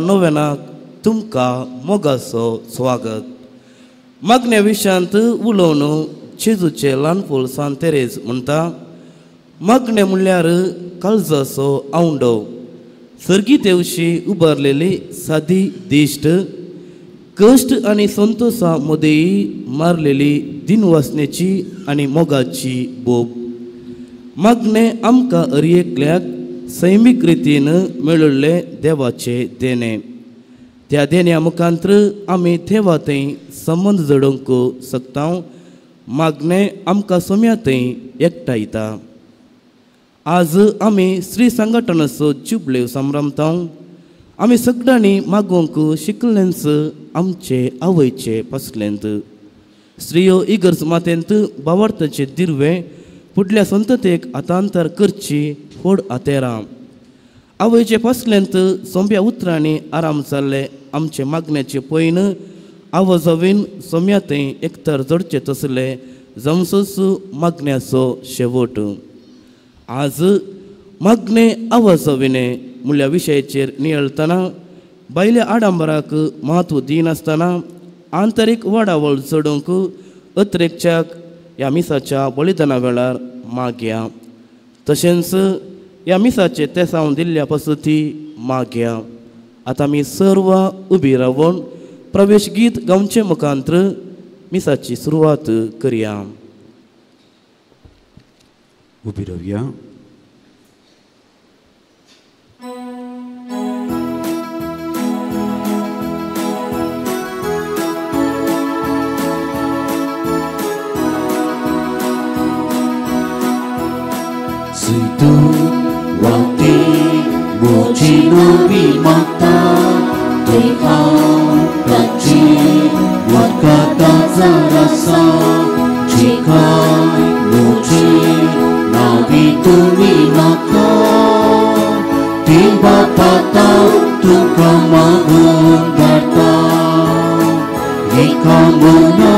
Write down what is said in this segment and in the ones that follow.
नोवेनाक तुमकां मोगाचो स्वागत. मागण्या विशयांत उलोवन जेजूचे ल्हानफूल सांत तेरेज म्हणटा, मागणें म्हणल्यार काळजाचो आवंडो, सर्गी तेवशी उबारलेली सादी दिश्ट, कश्ट आनी संतोशा मदीं मारलेली दिनवासनेची आनी मोगाची बोब. मागणें आमकां हर एकल्याक सैमीक रितीन मेळिल्लें देवाचें देणें. त्या देण्या मुखांत्र आमी देवा थंय संबंद जोडूंक शकता. मागणें आमकां सोम्या थंय एकठांयता. आज आमी स्त्री संघटनाचो जुबलेव संभ्रमता. आमी सगळ्यांनी मागूंक शिकलेंच आमचे आवयचे पासलेंत. स्त्रियो इगर्ज मातेंत बावडताचे दिर्वें फुडल्या संततेक हातांतर करची व्हड आतेरां. आवयचे पासलेंत सोंप्या उतरांनी आराम जाल्ले आमचे मागण्याचे पयन आवाजावीन सोम्या थंय एकतर जोडचे तसले जमसोस मागण्याचो शेवट. आज मागणे आवाजाविणे म्हणल्या विशयाचेर नियाळतना बायल्या आडंबराक म्हत्व दिनासतना आंतरीक वाडावळ चडोवंक अत्रेकच्याक ह्या मिसाच्या बलिदाना वेळार मागया. तशेंच ह्या मिसाचे तेसांव दिल्ल्या पसती मागया. आतां आमी सर्व उबी रावन प्रवेश गीत गावचे मुखांत्र मिसाची सुरवात करया. उबी रावया. वाटे म्हजी नवी मागता थंय हांव ताची उदका ताजार आसा जिकाय म्हजी नावी तुमी नाका ती बापाता तुका मागून धाडटा. एका मना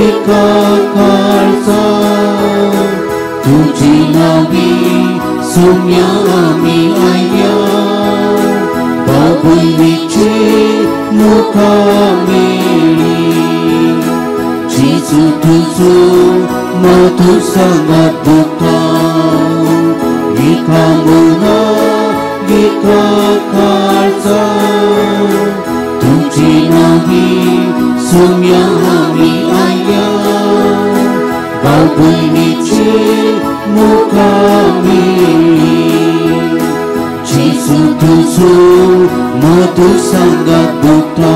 एका काळजा तुजी नावी सोम्या आमी आयल्या बाबुलीचे मुखा मेळी. जेजू तुजो मधुर सांगात दुखा एका मना एका काळजा तुजी नावी सोम्या आमी आयल्या बाबुलीचे मुखा मेळी. जेजू तुजो मधुर सांगात दुखा.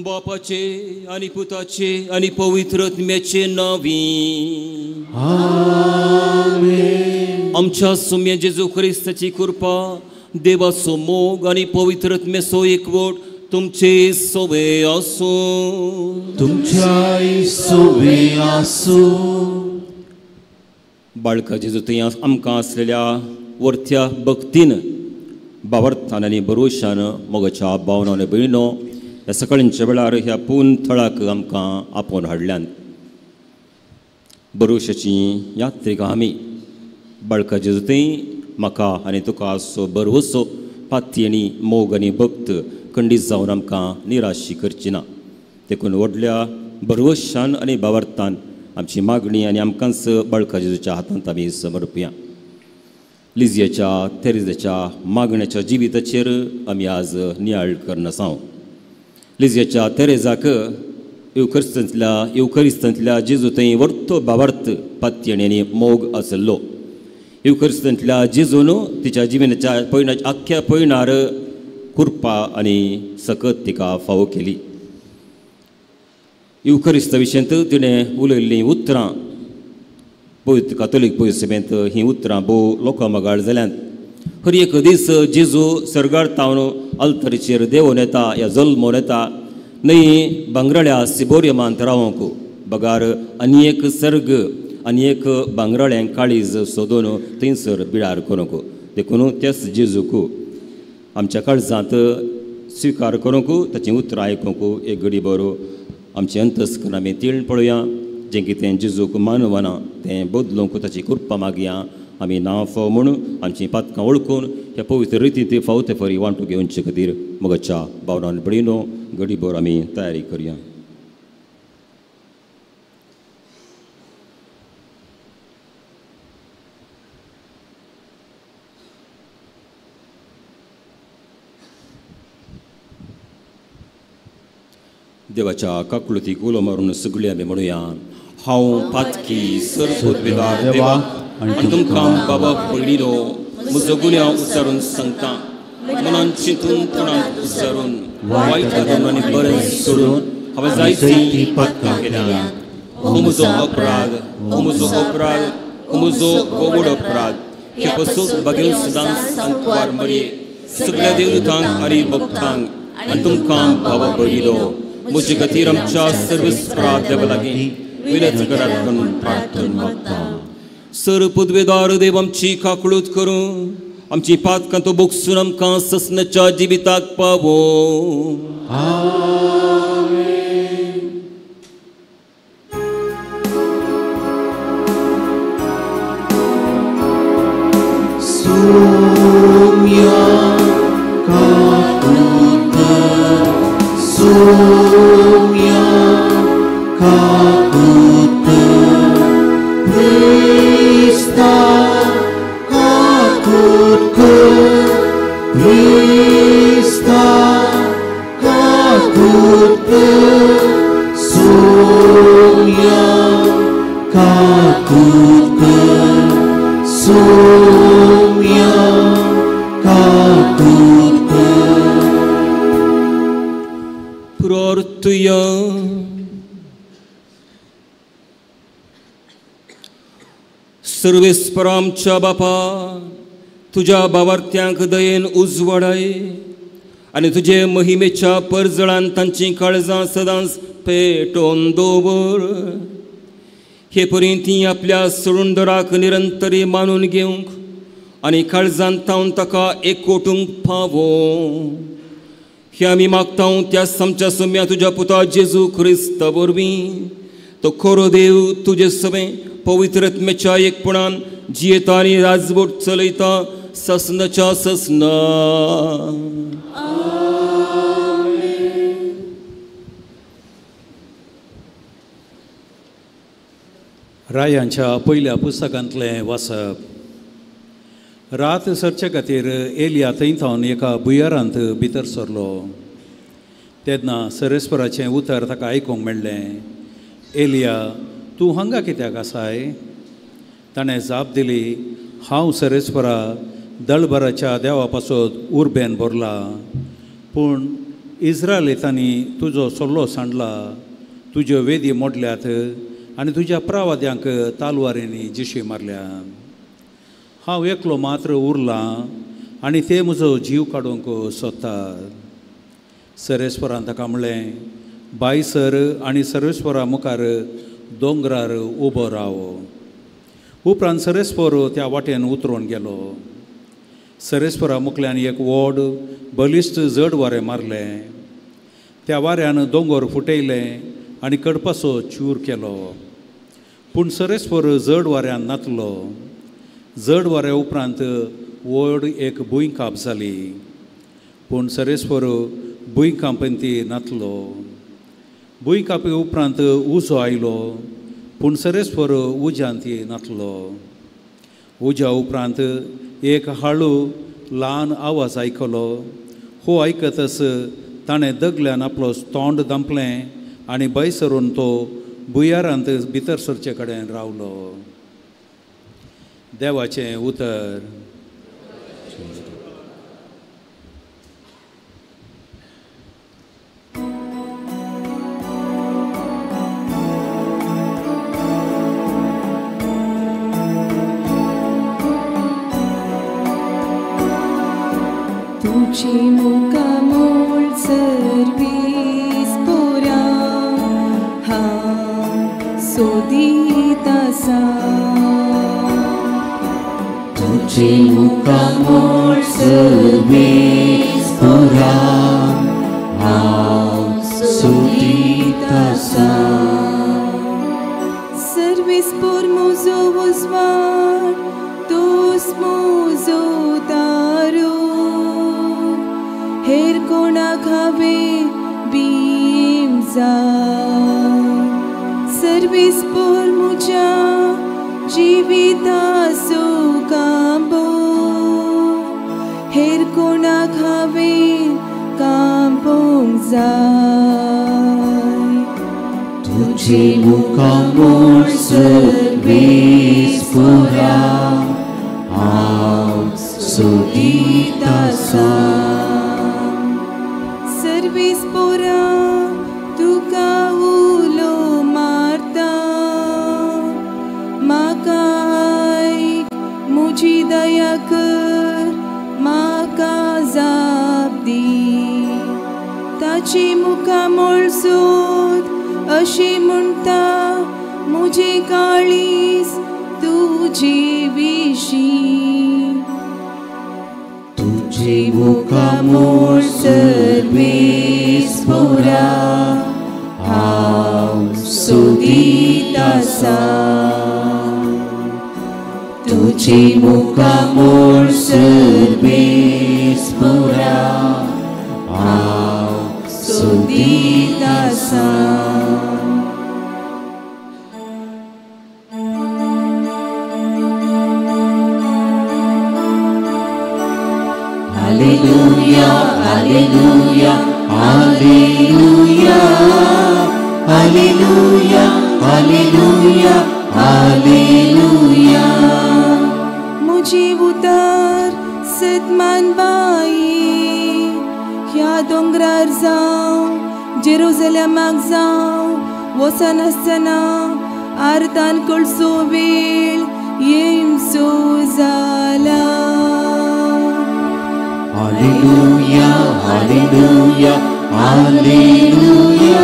बापाचे आनी पुताचे आनी पवित्र आत्म्याचे नांवी आमेन. आमच्या सुम्या जेजू क्रिस्ताची कृपा, देवाचो मोग आनी पवित्र आत्म्याचो एकवट तुमचे सोवे आसूं. तुमच्याय सोवे आसूं. बाळका जेजू थंय आमकां आसलेल्या वरत्या भक्तीन बावर्थान आनी भरोशान मोगाच्या भावना आनी भयणो ह्या सकाळींच्या वेळार ह्या पून थळाक आमकां आपोवन हाडल्यान. भरोशाची यात्रिका आमी बाळका जेजू थंय म्हाका आनी तुका आसचो भरवसो पाती आनी मोग आनी भक्त खंडीत जावन आमकां निराशी करची ना. देखून व्हडल्या भरवशान आनी बावर्थान आमची मागणी आनी आमकांच बाळका जेजूच्या हातांत आमी समर्पया. लिजियाच्या तेरेजाच्या मागण्याच्या जिविताचेर आमी आज नियाळ करनासांव. लिजियाच्या तेरेजाक येवखरिस्तांतल्या जेजू थंय वर्तो बावार्थ पातयणी आनी मोग आसलो. येवखरिस्तांतल्या जेजून तिच्या जिविताच्या पयणा आख्ख्या पयणार कृपा आनी सकत तिका फावो केली. येवखरिस्ता विशयांत तिणें उलयल्लीं उतरां पवित्र कातोलीक पवित्र हीं उतरां भोव लोकां मगाळ जाल्यांत. हर एक दीस जेजू सर्गार तावन अल्तरीचेर देंवोन येता या जल्मोन येता न्हय भांगराळ्या सिबोरियमांत रावंक बगार आनी एक सर्ग आनी एक भांगराळें काळीज सोदून थंयसर बिळार करूंक. देखून त्याच जेजूक आमच्या काळजांत स्विकार करूंक, ताचीं उतरां आयकूंक एक घडी बरो आमचें अंतस्करण आमी तिळण पळोवया. जें कितें जेजूक मानवना तें बदलूंक ताची कृपा मागया. आमी नांव फाव म्हणून आमचीं पातकां वळखून ह्या पवित्र रितीन ती फाव ते फरी वांटू घेवचे खातीर मोगाच्या भावनान भयणीनो घडीभर आमी तयारी करया. देवाच्या काकळुतीक उलो मारून सगळीं आमी म्हणुया, हांव पातकी सर्वोद्वेदार देवा आनी तुमकां बाबा भयणीनो म्हजो गुन्यांव उच्चारून सांगता. मनान चिंतून तोंडान उच्चारून वायट करून आनी बरें सोडून हांवें जायतीं पातकां केल्यांत. हो म्हजो अपराध, हो म्हजो अपराध, हो म्हजो व्हड अपराध. हे पसून बागेवन सदांच सांतवार मरये सगळ्या देवदूतांक आनी भक्तांक आनी तुमकां बाबा भयणीनो म्हजे खातीर आमच्या सर्वेस्परा देवा लागीं विनंती करात म्हणून प्रार्थना मागता. सर पदवेदार देव आमची काकळूत करूं, आमची पातकां तो बोगसून आमकां ससनाच्या जिविताक पावो. सर्वेस्परा आमच्या बापा, तुज्या बावार्थ्यांक दयेन उजवाडाय आनी तुजे महिमेच्या परजळान तांचीं काळजां सदांच पेटोवन दवर. हे परी तीं आपल्या सोडूनदराक निरंतरी मानून घेवंक आनी काळजान तावन ताका एकवटूंक पावो. हे आमी मागता त्या आमच्या सम्या तुज्या पुता जेजू क्रिस्ता वरवीं. तो खरो देव तुजे सवें पवित्र आत्म्याच्या एकपणान जियेता आनी राजवट चलयता ससनाच्या ससना. रायांच्या पयल्या पुस्तकांतलें वाचप. रात सरचे खातीर एलिया थंय थावन एका भुंयारांत भितर सरलो. तेन्ना सरेस्पराचें उतर ताका आयकूंक मेळ्ळें, एलिया तूं हांगा कित्याक आसाय? ताणें जाप दिली, हांव सरेस्परा दळभराच्या देवा पासत उर्बेन भरला, पूण इस्रायलितांनी तुजो सल्लो सांडला, तुज्यो वेदी मोडल्यात आनी तुज्या प्रावाद्यांक तालवारींनी जिशी मारल्या. हांव एकलो मात्र उरलां आनी ते म्हजो जीव काडूंक सोदतात. सरेस्परान ताका म्हणलें, बाय सर आनी सर्वेस्परा मुखार दोंगरार उबो राव. उपरांत सरेस्पर त्या वाटेन उतरून गेलो. सरेस्परा मुखल्यान एक व्हड बलिश्ट जड वारें मारलें. त्या वाऱ्यान दोंगर फुटयलें आनी कडपाचो चूर केलो. पूण सरेस्पर जड वाऱ्यान नातलो. जड वाऱ्या उपरांत व्हड एक भुंयकांप जाली, पूण सरेस्पर भुंयकांपंती नातलो. भुंयकांपी उपरांत उजो आयलो, पूण सरेस्पर उज्यांत नातलो. उज्या उपरांत एक हाळू ल्हान आवाज आयकलो. हो आयकतच ताणें दगल्यान आपलो तोंड दांपलें आनी भायर सरून तो भुंयारांत भितर सरचे कडेन रावलो. देवाचें उतर. तुझी मुखामोल सर्वीस पुरा हांव सोदीत आसा. तुझे मुखामळ सर्वेस पुरा हांव सोदीत आसा. सर्वेस पोर म्हजो उजवाड, तूंच म्हजो तारो, हेर कोणाक हांवें भीम जाय. सर्वेस पोर म्हज्या जिविताचो कांबो, हेर कोणाक हांवें कांपोंक जाय. तुझे मुखामळ सर्वेस पुरा हांव सोदीत आसा. सर्वेस पोरा तुका उलो मारता, म्हाका आयक म्हजी दया कर, म्हाका जाप दी. ताची मुखामळ सोद अशें म्हणटा म्हजें काळीज तुजे विशीं. तुझे मुखामळ सर्वेस पुरा हांव सोदीत आसा. तुझे मुखामळ सर्वेस पुरा हांव सोदीत आसा. Alleluia, Alleluia, Alleluia, Alleluia, Alleluia, Alleluia. म्हजी उतार सदमान बाई, ह्या दोंगरार जावं जेरुजलेमाक जावं वचनासतना आर्दान कळसो वेळ येमचो जाला. Alleluia, Alleluia, Alleluia,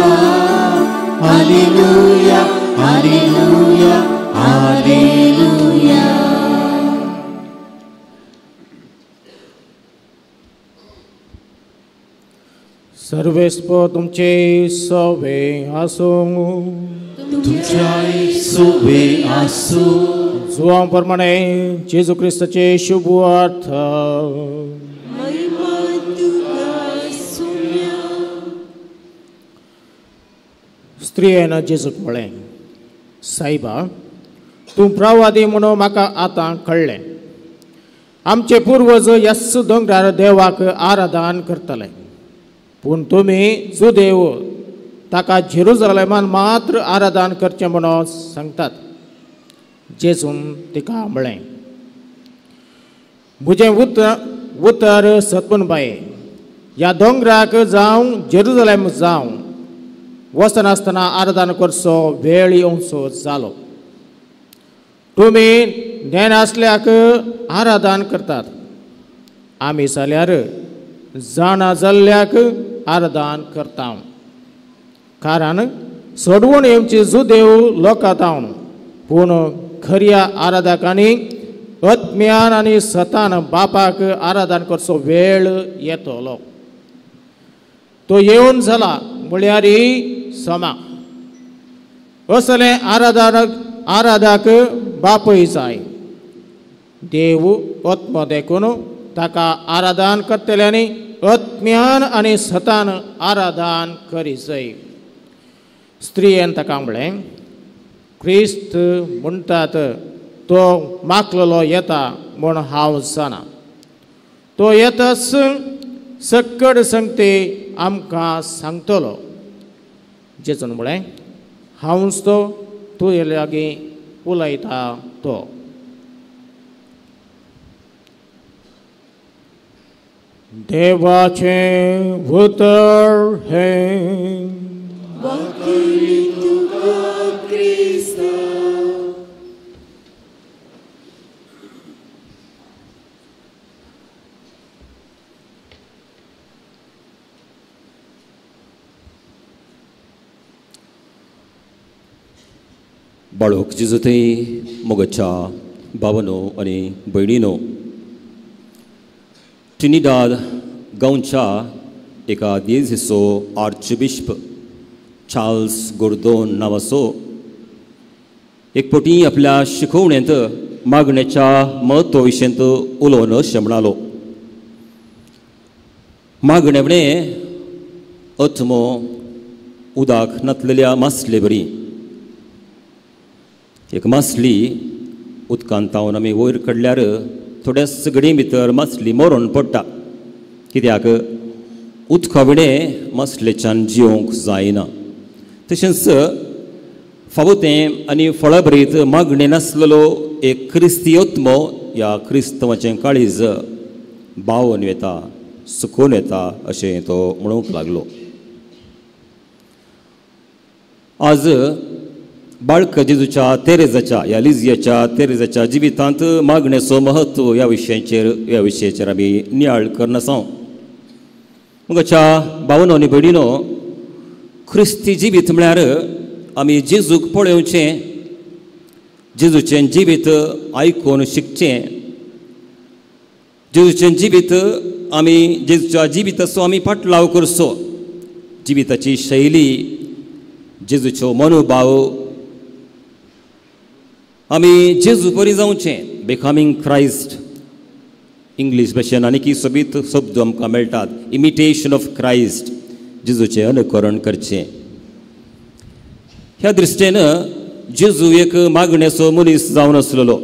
Alleluia, Alleluia, Alleluia. सर्वेस्पो तुमचे सवे आसूं. तुमच्याय सवे आसूं. जुवां प्रमाणे जेजू क्रिस्ताचे शुभ अर्थ. स्त्रियेन जेजूक म्हळें, सायबा, तूं प्रवादी म्हणून म्हाका आतां कळ्ळें. आमचे पुर्वज ह्याच दोंगरार देवाक आराधन करतले, पूण तुमी जुदेव ताका जेरुजलेमान मात्र आराधन करचें म्हणून सांगतात. जेजून तिका म्हळें, म्हजें उतर सतपून बाये, ह्या दोंगराक जावं जेरुजलेम जावं वचनासतना आराधन करचो वेळ येवचो जालो. तुमी नेनासल्याक आराधन करतात, आमी जाल्यार जाणा जाल्ल्याक आराधन करता. कारण सोडवून येवची जुदेव लोकां पूण खऱ्या आराधकांनी आत्म्यान आनी सतान बापाक आराधन करचो वेळ येतलो. तो येवन जाला म्हळ्यार समा. असले आराधक बापूय जाय. देव आत्मो देखून ताका आराधन करतल्यांनी आत्म्यान आनी सतान आराधन करीजय. स्त्रियेन ताका म्हळें, क्रिस्त म्हणटात तो माकलेलो येता म्हूण हांव जाणा. तो येताच सक्कड संगते आमकां सांगतलो. जेजून म्हळें, हांवच तो तुजे लागीं उलयता तो. देवाचें उतर हें. बाळोक जेजू मोगाच्या भावानो आनी भयणीनो, ट्रिनिदाद गांवच्या एका दियेझीचो आर्चबिश्प चार्ल्स गोर्दोन नांवाचो एक पटी आपल्या शिकोवणेंत मागण्याच्या म्हत्व विशयांत उलोवन अशें म्हणालो, मागणें म्हणें आत्मो उदक नातलेल्या मासले बरी. एक मासली उदकांत तावन आमी वयर काडल्यार थोड्याच घडये भितर मासली मरोन पडटा, कित्याक उदका विणें मासलेच्यान जियोंक जायना. तशेंच फावो तें आनी फळाभरीत मागणें नासलेलो एक क्रिस्ती आत्मो ह्या क्रिस्तांवाचें काळीज बावून येता, सुकून येता अशें तो म्हणूंक लागलो. आज बाळक जेजूच्या तेरेजाच्या ह्या लिजियाच्या तेरेजाच्या जिवितांत मागण्याचो म्हत्व ह्या विशयाचेर आमी नियाळ करनासांव. मगाच्या भावनो आनी भयणीनो, क्रिस्ती जिवीत म्हळ्यार आमी जेजूक पळोवचें, जेजूचें जिवीत आयकून शिकचें, जेजूचें जिवीत आमी जेजूच्या जिविताचो आमी फाटलाव करचो, जिविताची शैली, जेजूचो मनोभाव आमी जेजू परी जावचें. बिकमींग क्रायस्ट इंग्लीश भाशेन आनीक सोबीत शब्द आमकां मेळटात, इमिटेशन ऑफ क्रायस्ट, जेजूचें अनुकरण करचें. ह्या दृश्टेन जेजू एक मागण्याचो मनीस जावन आसलेलो.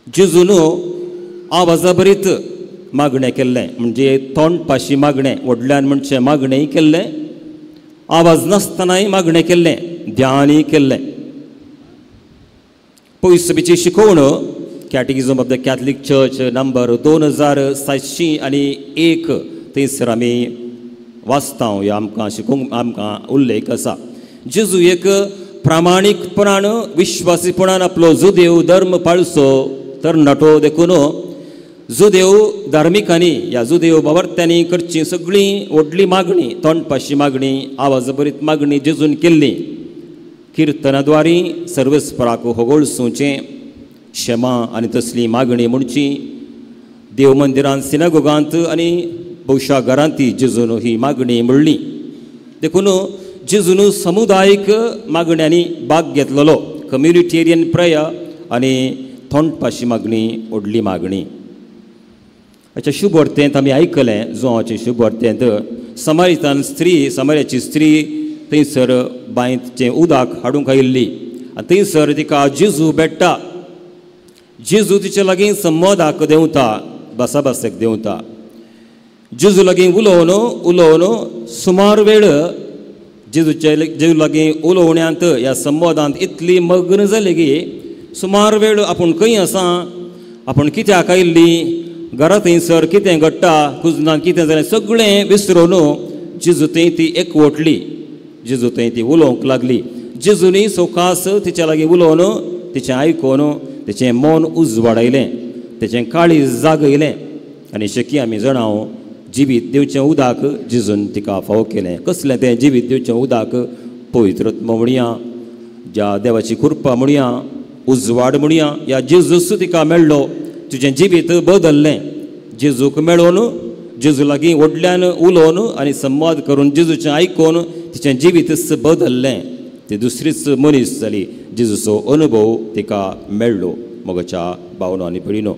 जेजून आवाजा भरीत मागणें केल्लें, म्हणजे तोंड पाशी मागणें, व्हडल्यान म्हणचें मागणेंय केल्लें, आवाज नासतनाय मागणें केल्लें, ध्यानय केल्लें. पयसबीची शिकोवण catechism of the Catholic church number 2701 थंयसर आमी वाचता, ह्या आमकां शिकोवंक आमकां उल्लेख आसा. जेजू एक प्रामाणीकपणान विश्वासीपणान आपलो जुदेव धर्म पाळचो तरणाटो देखून जुदेव धार्मिकांनी ह्या जुदेव बावर्त्यांनी करची सगळीं व्हडली मागणी, तोंडपाशी मागणी, आवाज भरीत मागणी जेजून केल्ली. किर्तनाद्वारी सर्वेस्पराक होगोळसूचें, क्षमा आनी तसली मागणी म्हणची देव मंदिरांत, सिनागोगांत आनी भोवशा घरांत जेजून ही मागणी म्हणली. देखून जेजून समुदायीक मागण्यांनी भाग घेतलेलो, कम्युनिटेरियन प्रया आनी तोंडपाशी मागणी, व्हडली मागणी. हाच्या शुभवार्तेंत आमी आयकलें, जुवांचे शुभवार्तेंत समारितान स्त्री, समार्याची स्त्री थंयसर बांयचें उदक हाडूंक आयिल्ली आनी थंयसर तिका जेजू भेट्टा. जेजू तिचे लागीं संवादाक देंवता, भासाभासेक देंवता. जेजू लागीं उलोवन उलोवन सुमार वेळ जेजूचे जेजू लागीं उलोवण्यांत ह्या संवादांत इतली मग्न जाली की सुमार वेळ आपूण खंय आसा, आपूण कित्याक आयिल्ली, घरा थंयसर कितें घडटा, कुजनान कितें जालें सगळें विसरून जेजू थंय ती एकवटली. जेजू थंय ती उलोवंक लागली. जेजूनी सवकास तिच्या लागीं उलोवन तिचें आयकून तिचें मन उजवाडायलें, तेचें काळीज जागयलें आनी शकी आमी जाणां जिवीत दिवचें उदक जेजून तिका फावो केलें. कसलें तें जिवीत दिवचें उदक? पवित्र आत्मो म्हणया, ज्या देवाची कृपा म्हणया, उजवाड म्हणया, ह्या जेजूस तिका मेळ्ळो. तुजें जिवीत बदल्लें जेजूक मेळोवन, जेजू लागीं व्हडल्यान उलोवन आनी संवाद करून जेजूचें आयकून तिचें जिवीतच बदल्लें. ती दुसरीच मनीस जाली. जेजूचो अनुभव तिका मेळ्ळो. मोगाच्या भावनो आनी भयणीनो,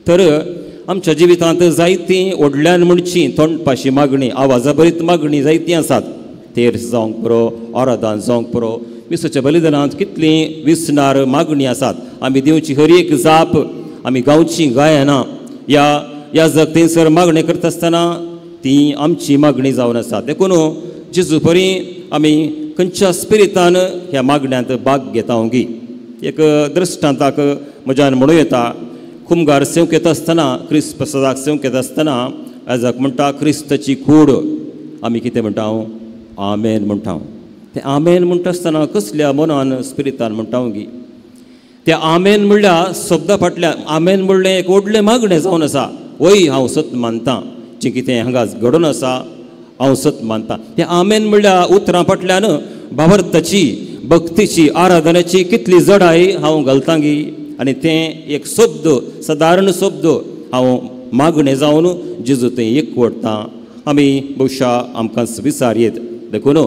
तर आमच्या जिवितांत जायतीं व्हडल्यान म्हणची तोंडपाशी मागणी, आवाजा भरीत मागणी जायतीं आसात. तेर्स जावंक पुरो, आराधन जावंक पुरो, मिसाच्या बलिदानांत कितलीं विसणार मागणी आसात. आमी दिवची हर एक जाप, आमी गांवची गायनां ह्या ह्या जग थंयसर मागणी करता आसतना ती आमची मागणी जावन आसा. देखून जेजू परी आमी खंयच्या स्पिरितान ह्या मागण्यांत भाग घेता गी. एक दृश्टांताक म्हज्यान म्हणूं येता, खुमगार सेवक येता आसतना, क्रिस्त प्रसादाक सेवक येता आसतना आजाक म्हणटा क्रिस्ताची कूड. आमी कितें म्हणटा? आमेन म्हणटा. तें आमेन म्हणटा आसतना कसल्या मनान स्पिरितान म्हणटा गी? त्या आमेन म्हणल्या शब्दा फाटल्या आमेन म्हणलें एक व्हडलें मागणें जावन आसा. वय हांव सत मानता, जें कितें हांगा घडोवन आसा हांव सत मानता. तें आमेन म्हणल्या उतरां फाटल्यान भावार्थाची, भक्तीची आराधनेची कितली जडाय हांव घालतांगी आनी तें एक शब्द सादारण शब्द हांव मागणें जावन जेजू थंय एकवटता. आमी बहुशा आमकां विचार येत देखून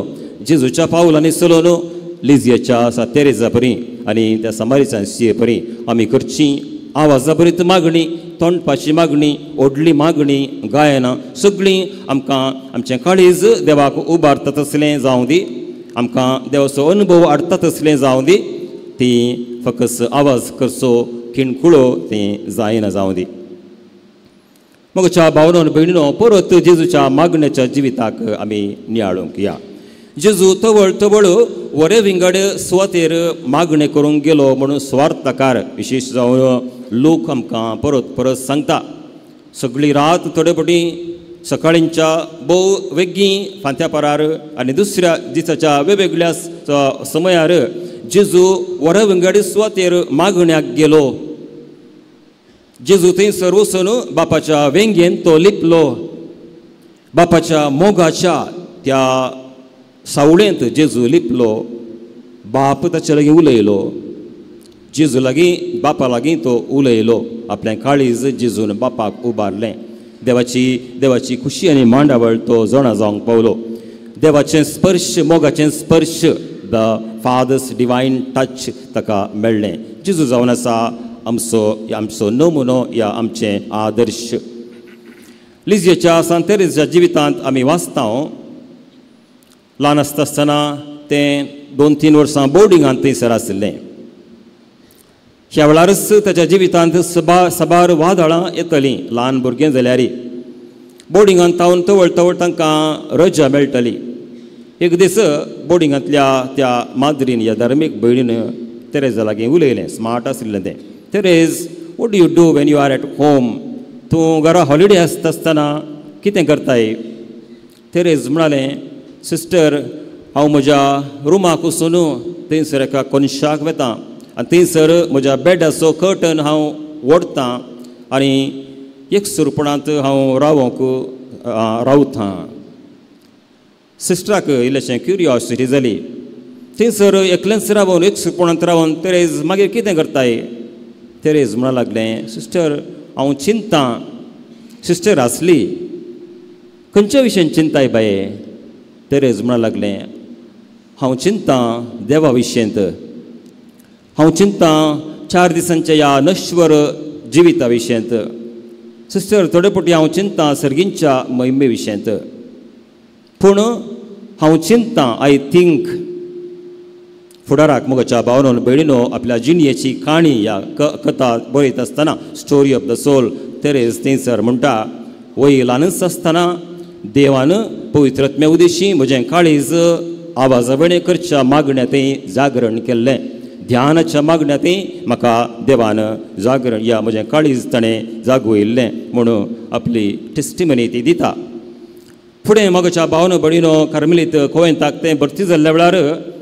जेजूच्या पावलांनी चलोवन लिजियाच्या सा तेरेजा परी आनी त्या समारीच्या सिये परी आमी करची आवाजा बरीत मागणी, तोंडपाची मागणी, ओडली मागणी, गायनां सगळीं आमकां आमचें काळीज देवाक उबारता तसलें जावं दी, आमकां देवाचो अनुभव हाडटा तसलें जावं दी, ती फकत आवाज करचो खिणकुळो तें जायना जावं दी. मगच्या भावनो भयणीनो परत जेजूच्या मागण्याच्या जिविताक आमी नियाळूंक या. जेजू तवळ तवळ वरे विंगड सुवातेर मागणें करूंक गेलो म्हणून स्वार्थकार विशेश जावन लोक आमकां परत परत सांगता. सगळी रात थोडे फावटी सकाळींच्या भोव वेगीं फांत्या पारार आनी दुसऱ्या दिसाच्या वेगवेगळ्या समयार जेजू वरे विंगड सुवातेर मागण्याक गेलो. जेजू थंयसर वचून बापाच्या वेंगेन तो लिपलो. बापाच्या मोगाच्या त्या सावळेंत जेजू लिपलो. बाप ताचे लागीं उलयलो, जेजू लागीं बापा लागीं तो उलयलो. आपलें काळीज जेजून बापाक उबारलें. देवाची देवाची खुशी आनी मांडावळ तो जाणा जावंक पावलो. देवाचें स्पर्श, मोगाचें स्पर्श, the fathers divine touch ताका मेळ्ळें. जेजू जावन आसा आमचो आमचो नमुनो या आमचें आदर्श. लिजियाच्या सांत तेरेजाच्या जिवितांत आमी वाचता, ल्हान आसता आसतना तें 2-3 वर्सां बोर्डिंगांत थंयसर आशिल्लें. ह्या वेळारच ताच्या जिवितांत सबार वादळां येतलीं. ल्हान भुरगें जाल्यार बोर्डिंगांत तावन तवळ तवळ तांकां रजा मेळटली. एक दीस बोर्डिंगांतल्या त्या माद्रीन ह्या धार्मीक भयणीन तेरेजा लागीं उलयलें. स्मार्ट आशिल्लें तें. Therese, what do you do when you are at home? तूं घरा हॉलिडे आसता आसतना कितें करताय? तेरेज म्हणालें, सिस्टर, हांव म्हज्या रुमाक वचून थंयसर एका कोनशाक वता आनी थंयसर म्हज्या बेडाचो कर्टन हांव ओडटां आनी एकसुरपणांत हांव रावोंक रावतां. सिस्टराक इल्लेशें क्युरियोसिटी जाली. थंयसर एकलेंच रावन एकसुरपणांत रावन तेरेज मागीर कितें करताय? तेरेज म्हणा लागलें, सिस्टर, हांव चिंतां. सिस्टर आसली. खंयच्या विशयान चिंताय बाये? तेरेज म्हणा लागलें, हांव चिंतां देवा विशयंत. हांव चिंतां 4 दिसांच्या ह्या नश्वर जिविता विशयंत. सिस्टर, थोडे फावटी हांव चिंतां सर्गींच्या महिमे विशयंत. पूण हांव चिंतां, I think. फुडाराक म्हज्या भावनो भयणीनो आपल्या जिणयेची काणी ह्या कथा बरयत आसतना story of the soul Therese थंयसर म्हणटा, वय ल्हानच आसतना देवान पवित्र आत्म्या उदेशी म्हजें काळीज आवाजा वेणे करच्या मागण्या थंय जागरण केल्लें. ध्यानाच्या मागण्या थंय म्हाका देवान जागरण या म्हजें काळीज ताणें जागवयल्लें म्हणून आपली टेस्टिमनी ती दिता. फुडें म्हज्या भावनो भयणीनो कार्मेलीत कोवेंताक तें भरती जाल्ल्या वेळार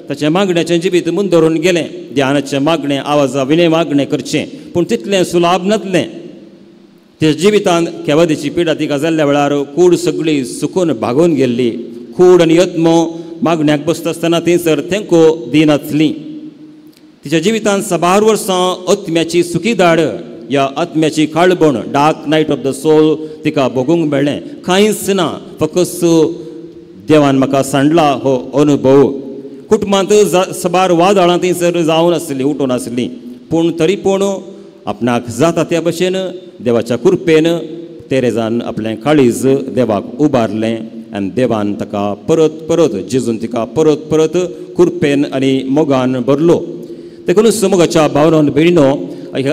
ताचें मागण्याचें जिवीत मुंदरून गेलें. ध्यानाचें मागणें, आवाजा विणे मागणें करचें, पूण तितलें सुलाभ नासलें. त्या जिवितांत केवादीची पिडा तिका जाल्ल्या वेळार कूड सगळी सुकून भागून गेल्ली. कूड आनी यत्मो मागण्याक बसता आसतना थंयसर तेंको दिनासली. तिच्या जिवितांत साबार वर्सां आत्म्याची सुखीदाड या आत्म्याची काळबण, dark night of the soul तिका भोगूंक मेळ्ळें. कांयच ना, फकत देवान म्हाका सांडला हो अनुभव. कुटुंबांत साबार वादळां थंयसर जावन आसलीं, उठून आसलीं, पूण तरी पूण आपणाक जाता त्या भशेन देवाच्या कृपेन तेरेजान आपलें काळीज देवाक उबारलें आनी देवान ताका परत परत जेजून तिका परत परत कृपेन आनी मोगान भरलो. देखूनच मोगाच्या भावनान भयणीनो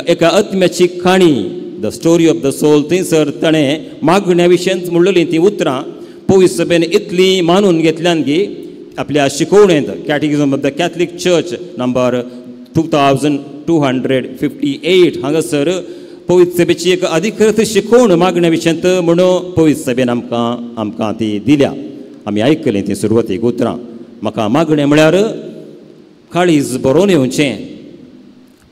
एका आत्म्याची काणी, the story of the soul, थंयसर ताणें मागण्या विशयांत म्हणलेलीं तीं उतरां पवित्र सभेन इतलीं मानून घेतल्यान की आपल्या शिकवणेंत catechism of the Catholic church number 2258 हांगासर पवित्र सभेची एक अधिकृत शिकवण मागण्या विशयांत म्हणून पवित्र सभेन आमकां आमकां ती दिल्या. आमी आयकलीं ती सुरवातीक उतरां. म्हाका मागणें म्हळ्यार काळीज बरोवन येवचें,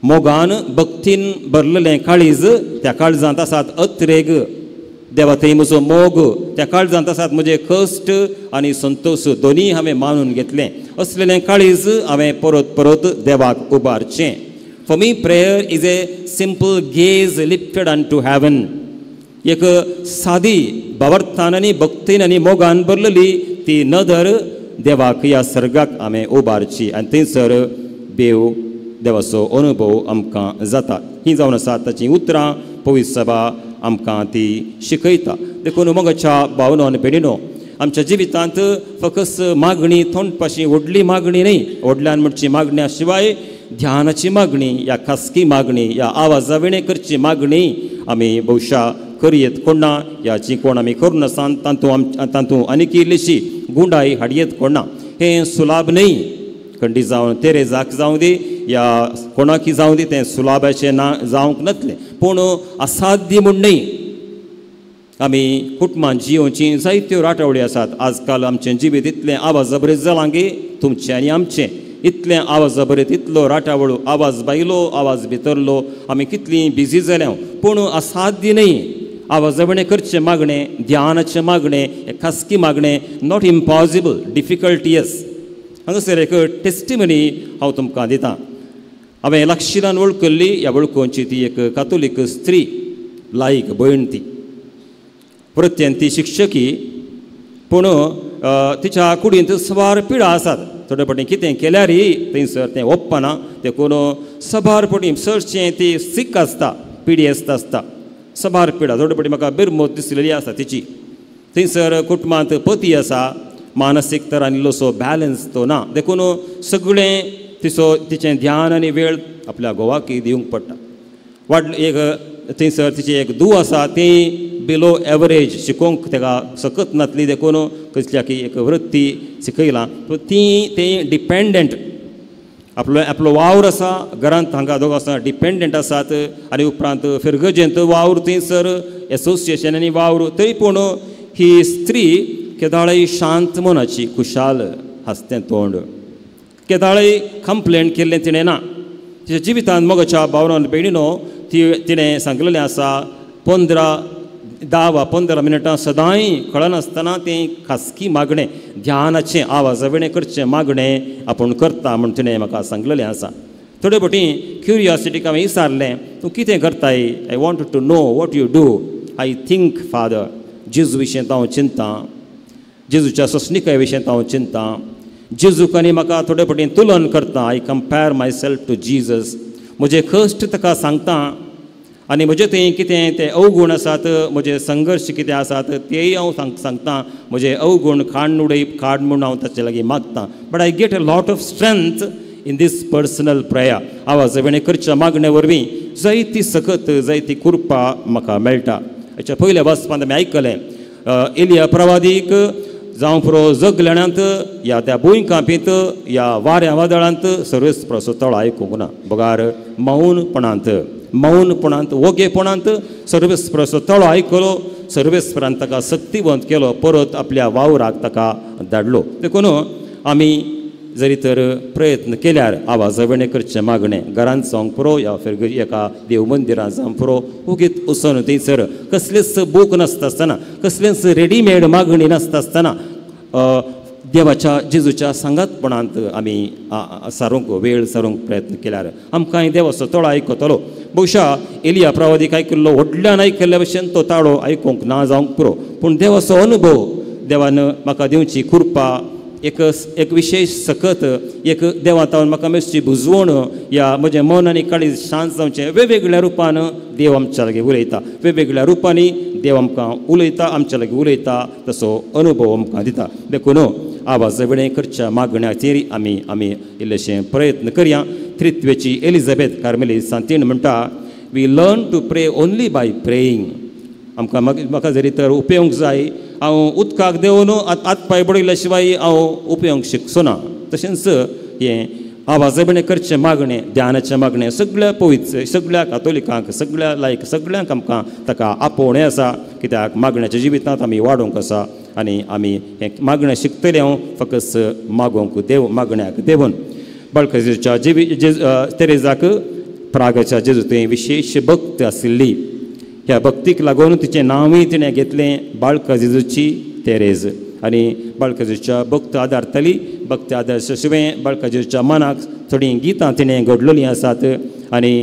मोगान भक्तीन भरलेलें काळीज, त्या काळजांत आसात अत्रेग. देवा थंय म्हजो मोग त्या काळजांत आसात म्हजे कश्ट आनी संतोश दोनूय हांवें मानून घेतलें. असलेलें काळीज हांवें परत परत देवाक उबारचें. For me prayer is a simple gaze lifted unto heaven. एक सादी भावार्थान आनी भक्तीन आनी मोगान भरलेली ती नदर देवाक ह्या सर्गाक हांवें उबारची आनी थंयसर देव देवाचो अनुभव आमकां जाता. ही जावन आसा ताचीं उतरां पवित्र सभा आमकां ती शिकयता. देखून मोगाच्या भावनो आनी भयणीनो, आमच्या जिवितांत फकत मागणी तोंडपाशी व्हडली मागणी न्ही, व्हडल्यान म्हणची मागण्या शिवाय ध्यानाची मागणी या खासगी मागणी या आवाजा विणें करची मागणी आमी भोवशा करयेत कोणा या जी कोण आमी करूं नासान तातूंत आनीक इल्लीशी गुंडाय हाडयेत कोणा. हें सुलाभ न्ही, खंडी जावन तेरेजाक जावं दी या कोणाकी जावं दी तें सुलाभाचें ना जावंक नातलें, पूण असाध्य म्हूण न्ही. आमी कुटुंबान जियोवचीं जायत्यो राटावळी आसात. आजकाल आमचें जिवीत इतलें आवाज बरें जालां गे तुमचें आनी आमचें इतलें आवाज बरें तितलो राटावळ आवाज भायलो आवाज भितरलो आमी कितलीं बिजी जाल्या, पूण असाध्य न्ही. आवाजा विणें करचें मागणें, ध्यानाचें मागणें, खासगी मागणें not impossible, difficult yes. हांगासर एक टेस्टिमनी हांव तुमकां दितां. हांवें लागशिलान वळखल्ली ह्या वळखोवची ती एक कातोलीक स्त्री, लायक भयण, ती वृत्तेन ती शिक्षकी, पूण तिच्या कुडींत सबार पिडा आसात. थोडे फावटी कितें केल्यारय थंयसर तें ओप्पना, देखून सबार फावटी चडशें ती सीक आसता, पिडेस्त आसता, सबार पिडा. थोडे फावटी म्हाका बिरमोत दिसलेली आसा तिची. थंयसर कुटुंबांत पती आसा, मानसीक तर आनी इल्लोसो बॅलन्स तो ना, देखून सगळें तिचो तिचें ध्यान आनी वेळ आपल्या घोवाक दिवंक पडटा. वाड एक थंयसर तिची एक धूव आसा, ती बिलो एवरेज शिकोवंक ताका सकत नासली, देखून कसल्या की एक वृत्ती शिकयला. ती ती डिपेंडंट, आपलो आपलो वावर आसा घरांत, हांगा दोग आसा डिपेंडंट आसात आनी उपरांत फिरगजेंत वावर थंयसर एसोसिएशन आनी वावर. तरी पूण ही स्त्री केदाळय शांत मनाची, खुशाल हांसतें तोंड, केदाळय कंप्लेन केल्लें तिणें ना. तिच्या जिवितांत मोगाच्या भावनान भयणीनो ती तिणें सांगलेलें आसा 10 वा 15 मिनटां सदांय कळनासतना तें खासगी मागणें, ध्यानाचें आवाजा विणें करचें मागणें आपूण करता म्हूण तिणें म्हाका सांगलेलें आसा. थोडे फावटी क्युरियोसिटीक हांवें विचारलें, तूं कितें करताय? I want to know what you do. I think father, जेजू विशीं हांव चिंता, जेजूच्या सोंसणिकाय विशीं हांव चिंता, जेजूक आनी म्हाका थोडे फावटी तुलन करता. I compare myself to Jesus. म्हजे कश्ट ताका सांगता आनी म्हजे थंय कितें ते अवगूण आसात, म्हजे संघर्श कितें आसात तेय हांव सांगता. म्हजे अवगूण काड उडय काड म्हूण हांव ताचे लागीं मागता. But I get a lot of strength in this personal prayer. आवाज विणें करच्या मागणे वरवीं जायती सकत, जायती कृपा म्हाका मेळटा. हाच्या पयल्या वाचपांत आमी आयकलें एलिया प्रवादीक जावं पुरो जगलेण्यांत या त्या भुंयकांपींत या वाऱ्या वादळांत सर्वेस्पराचो तळो आयकूंक ना, बगार मौनपणांत मौनपणांत ओगेपणांत सर्वेस्पराचो तळो आयकलो. सर्वेस्परान ताका सक्तिवंत केलो, परत आपल्या वावराक ताका धाडलो. देखून आमी जरी तर प्रयत्न केल्यार आवाजा विणें करचें मागणें घरांत जावंक पुरो या फिर एका देव मंदिरांत जावंक पुरो, ओगीत वचून थंयसर कसलेच बूक नासता आसतना, कसलेंच रेडीमेड मागणी नासता आसतना देवाच्या जेजूच्या सांगातपणांत आमी सारूंक वेळ सारूंक प्रयत्न केल्यार आमकांय देवाचो तळो आयकतलो. बहुशा एलिया प्रवादीक आयकिल्लो व्हडल्यान आयकल्ल्या भशेन तो ताळो आयकूंक ना जावंक पुरो, पूण देवाचो अनुभव देवान म्हाका दिवची कृपा, एक एक विशेश सकत, एक देवांत म्हाका मातशी बुजवण या म्हजें मन आनी काळीज शांत जावचें, वेगवेगळ्या रुपान देव आमच्या लागीं उलयता, वेगवेगळ्या रुपांनी देव आमकां उलयता, आमच्या लागीं उलयता, तसो अनुभव आमकां दिता. देखून आवाज विणें करच्या मागण्याचेर आमी आमी इल्लेशें प्रयत्न करया. त्रित्वेची एलिझाबेथ कार्मेली सांतीण म्हणटा, we learn to pray only by praying. आमकां म्हाका जरी तर उपयोग जाय, हांव उदकाक देंवन हात पांय बडयल्या शिवाय हांव उपयोग शिकचो ना. तशेंच हें आवाजा विणें करचें मागणें, ध्यानाचें मागणें सगळ्या पवित्र सगळ्या कातोलिकांक, सगळ्या लायक सगळ्यांक आमकां ताका आपोवणें आसा. कित्याक मागण्याच्या जिवितांत आमी वाडोवंक आसा आनी आमी हें मागणें शिकतलें हांव फकत मागोवंक देव मागण्याक देवून. बाळकजेच्या जिवी तेरेजाक प्रागाच्या जेजू थंय विशेश भक्त आशिल्ली. ह्या भक्तीक लागून तिचें नांवूय तिणें घेतलें बाळका जेजूची तेरेज. आनी बाळका जेजूच्या भक्त आदारताली. भक्त आदार शिवाय बाळका जेजूच्या मनाक थोडीं गितां तिणें घडलेलीं आसात आनी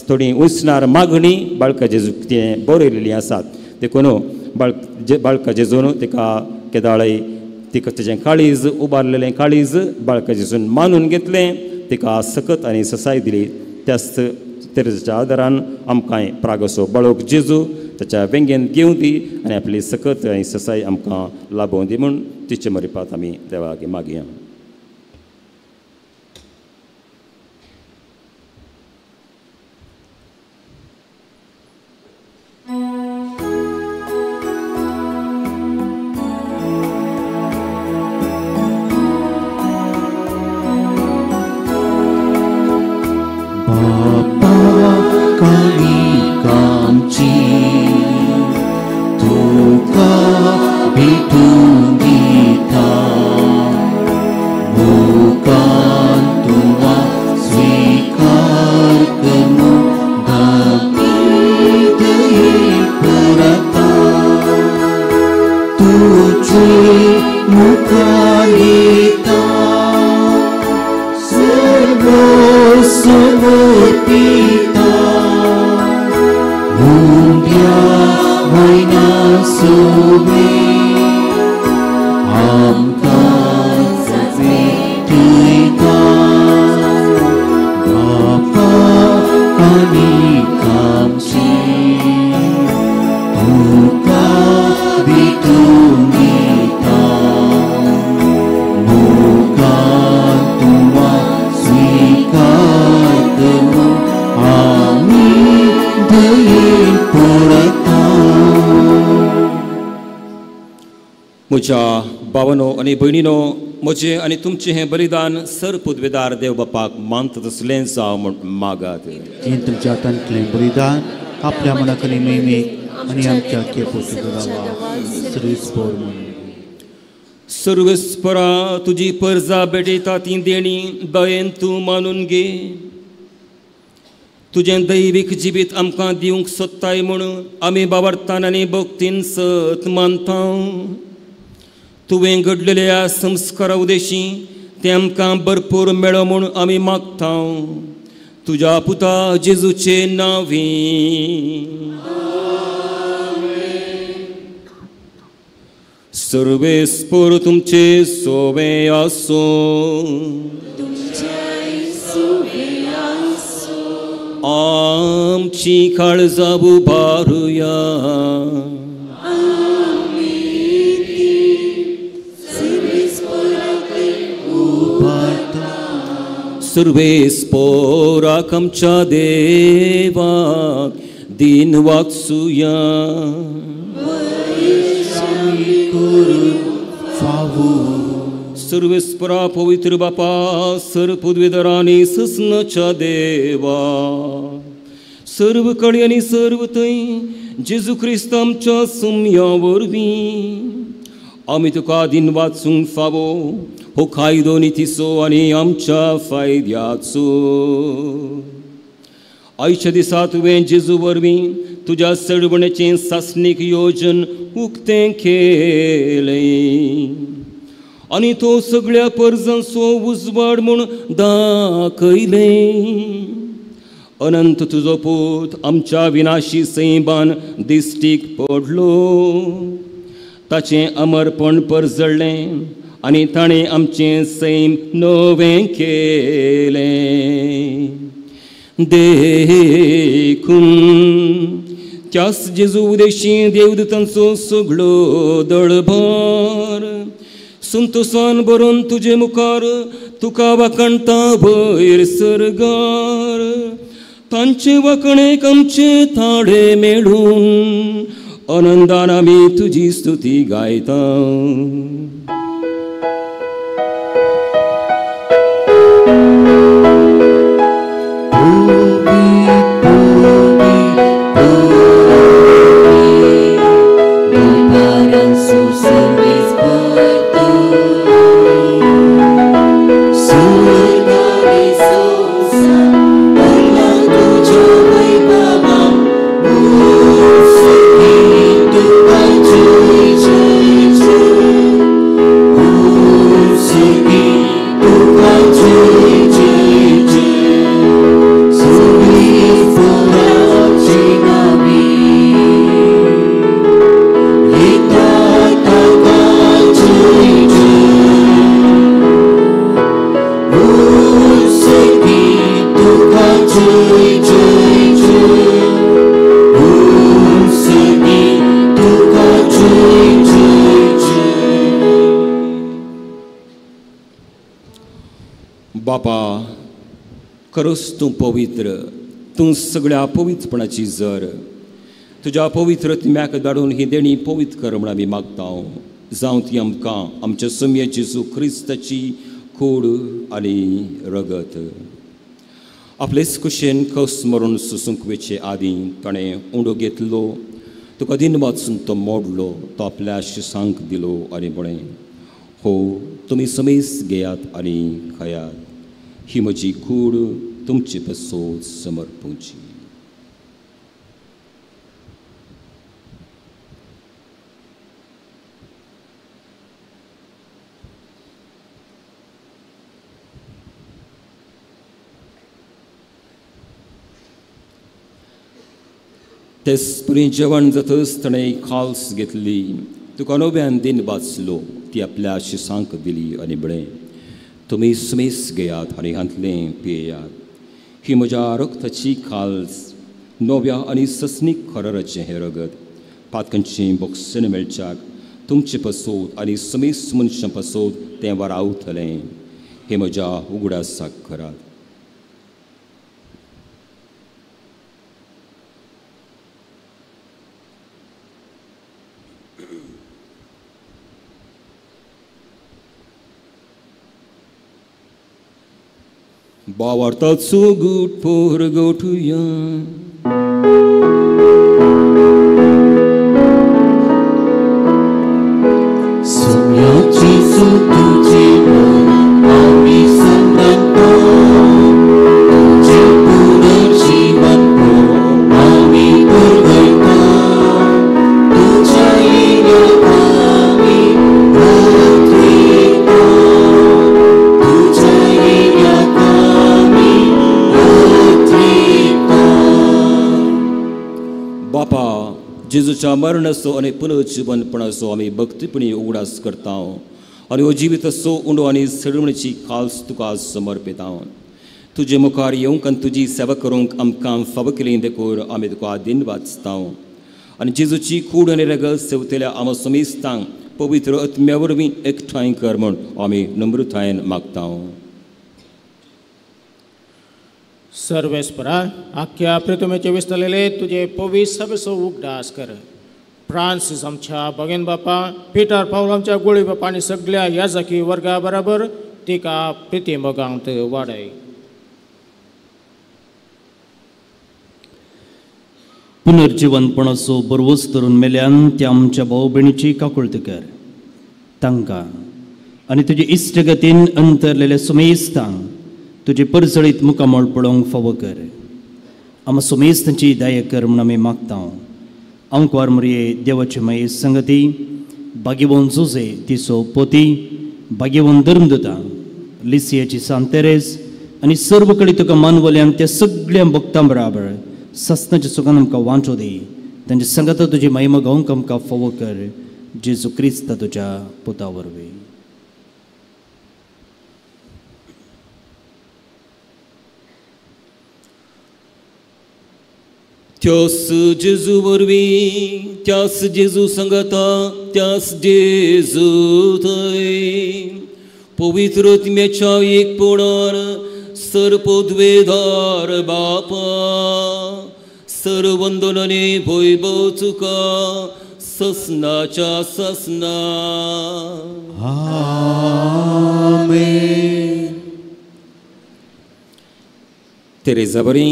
थोडीं उसणार मागणी बाळका जेजूक तिणें बरयलेलीं आसात. देखून बाळका जेजून तिका केदाळय तिका तिचें काळीज उबारलेलें काळीज बाळका जेजून मानून घेतलें, तिका सकत आनी ससाय दिली. त्याच तेरेजाच्या आदारान आमकां प्रागसो बाळक जेजू ताच्या वेंगेन घेवं दी आनी आपली सकत आनी ससाय आमकां लाभोवं दी म्हूण तिचे मरिपात आमी देवा लागीं मागया. म्हज्या भावानो आनी भयणीनो, म्हजें आनी तुमचें हें बलिदान सर पुदवेदार देव बापाक मानता तसलें जावं म्हूण मागात. तुमच्या हातांतलें बलिदान आपल्या मनाक आनी महिमेक आनी आमच्या सर्वेस्परा तुजी परजा भेटयता ती देणी दयेन तूं मानून घे. तुजें दैवीक जिवीत आमकां दिवंक सोदताय म्हूण आमी बावडतान आनी भक्तीन सत मानता. तुवें घडलेल्या संस्कारा उदेशी तें आमकां भरपूर मेळो म्हूण आमी मागता. तुज्या पुता जेजूचे नांवी. सर्वेस्पर तुमचे सोवे आसूं. आमची काळजां उबारुया. सर्वेस्पोराक आमच्या देवाक दिन वागसुया. सर्वेस्परा पवित्र बापा सर पदवीधरांनी ससनाच्या देवा सर्व कडेन आनी सर्व थंय जेजू क्रिस्त आमच्या सुम्या वरवीं आमी तुका दिन वाचूंक फावो हो कायदो नितीचो आनी आमच्या फायद्याचो. आयच्या दिसा तुवें जेजू वरवीं तुज्या सडवणेचें सासणीक योजन उक्तें केलें आनी तो सगळ्या परजांचो उजवाड म्हूण दाखयलें. अनंत तुजो पूत आमच्या विनाशी सैमान दिश्टीक पडलो, ताचें अमरपण परजळ्ळें आनी ताणें आमचें सैम नवें केलें. देखून त्याच जेजू उदेशी देवदूतांचो सगळो दळभार संतोसान भरून तुजे मुखार तुका वाखाणता वयर सर्गार. तांचे वाखणेक आमचे थाडे मेळून आनंदान आमी तुजी स्तुती गायता. Ooh. जय जय जय उंसगी तुका जय जय जय. बापा खरोच तूं पवित्र, तूं सगळ्या पवित्रपणाची जर. तुज्या पवित्र आत्म्याक धाडून ही देणी पवित्र कर म्हूण आमी मागता. जावं ती आमकां आमच्या सम्य जेजू क्रिस्ताची कूड आनी रगत. आपलेच कुशेन कस मरून सोसूंक वेचे आदीं ताणें उंडो घेतलो, तुका दिन वाचून तो मोडलो, तो आपल्या शिसांक दिलो आनी म्हळें, हो तुमी समेस घेयात आनी खायात, ही म्हजी कूड तुमचे पसोत समर्पूची. तेच जेवण जातच ताणें खाल्स घेतली, तुका नव्यान दिन वाचलो, ती आपल्या शिसांक दिली आनी म्हळें, तुमी समेस घेयात आनी हांतलें पियेयात, ही म्हज्या रक्ताची खाल्स, नव्या आनी ससनीक खरराचें हें रगत, पातकांचें बोक्सण मेळच्याक तुमचे पसोत आनी समेस मनशां पसोत तें वारावतलें. हें म्हज्या उगडासाक करात. बावार्थाचो गूट पोरगोटुया. सुम्याची तुझे मन आमी समरतो, तुझे पुनर्जीवन आमी पुरवता, तुझ्या येण्याक आमी उतरेता, तुझ्या येण्याक आमी उतरेता. बापा, जेजूच्या मरणाचो आनी पुनर्जीवनपणाचो आमी भक्तीपणी उगडास करता आनी हो जिविताचो उंडो आनी सडवणीची खाल्स तुका समर्पिता. तुजे मुखार येवंक आनी तुजी सेवा करूंक आमकां फावो केली देखून आमी तुका दिन वाचता आनी जेजूची कूड आनी रगत सेवतेल्या आमा समेस्तांक पवित्र आत्म्या वरवीं एकठांय कर म्हूण आमी नम्रतायेन मागता. सर्वेस्परा, आख्या प्रितमेचे विसरलेले तुजे पवित्र सभेचो उगडास कर. फ्रांसीस आमच्या बगेन बापा, पिटर पावल आमच्या गोळी बापा आनी सगळ्या याजकी वर्गा बराबर तिका प्रिती मोगांत वाडय. पुनर्जिवनपणाचो बरवस धरून मेल्यान त्या आमच्या भाव भयणीची काकुळट कर. तांकां आनी तुजे इश्टगतीन अंतरलेल्या सुमेस्तांक तुजे परजळीत मुखामळ पळोवंक फावो कर. आमा सुमेस्तांची दया कर म्हूण आमी मागता. आंकवार मरये देवाचे माये संगती, भाग्यवंत जुजे तिचो पोती, भाग्यवंत धर्मदूता लिसियाची सांत तेरेज आनी सर्व कडेन तुका मानवल्यान त्या सगळ्या भक्तां बराबर सस्नाच्या सुखान आमकां वांचो दी. तांचे संगता तुजी महिमा गावंक आमकां फावो कर, जेजू क्रिस्त तुज्या पुता वरवीं. त्यास जेजू वरवीं, त्यास जेजू संगता, त्यास जेजू थंय पवित्र आत्म्याच्या एकपणान सर्वपदवेदार बापा, सर्वंदनाने वैभव तुका ससनाच्या ससना. आमेन. तेरेजा बरी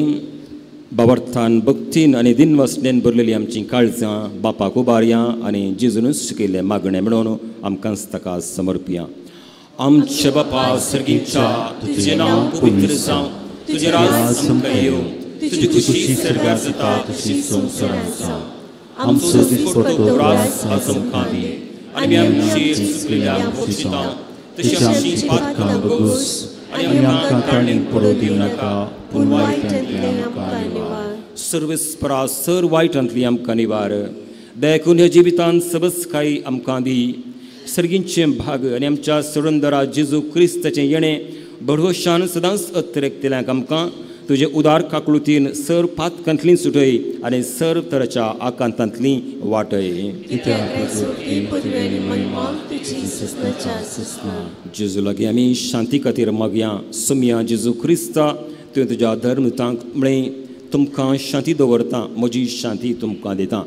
बाबार्थान भक्तीन आनी दिनवासनेन भरलेली आमची काळजां बापाक उबारया आनी जेजूनच शिकयल्लें मागणें म्हणून आमकांच ताका समर्पया. आमच्या बापा सर्गीच्या, तुजें नांव पवित्र जावं, तुजें राज आमकां येवं, तुजी खुशी सर्गार जाता तशी संवसारांत जावं. आमचो दिसपट्टो राज आज आमकां दी आनी आमची चुकलेल्यांक बक्षिता तशी आमची पातकां बगूस आनी आमकां ताणें पडूं दिवं नाका, पूण वायटांतल्यान आमकां निवार. सर्वेस्परा सर वायटांतली आमकां निवार. देखून ह्या जिवितांत सबसकाय आमकां दी. सर्गींचें भाग आनी आमच्या सोडंदरा जेजू क्रिस्ताचें येणें भरवशान सदांच अतिरेकतल्यांक आमकां तुजे उदार काकळुतीन सर पातकांतली सुटय आनी सर तराच्या आकांतांतली वाटय. जेजू लागीं आमी शांती खातीर मागया. सुमया जेजू क्रिस्ता, तुवें तुज्या धर्मतांक म्हळें, तुमकां शांती दवरता, म्हजी शांती तुमकां दिता.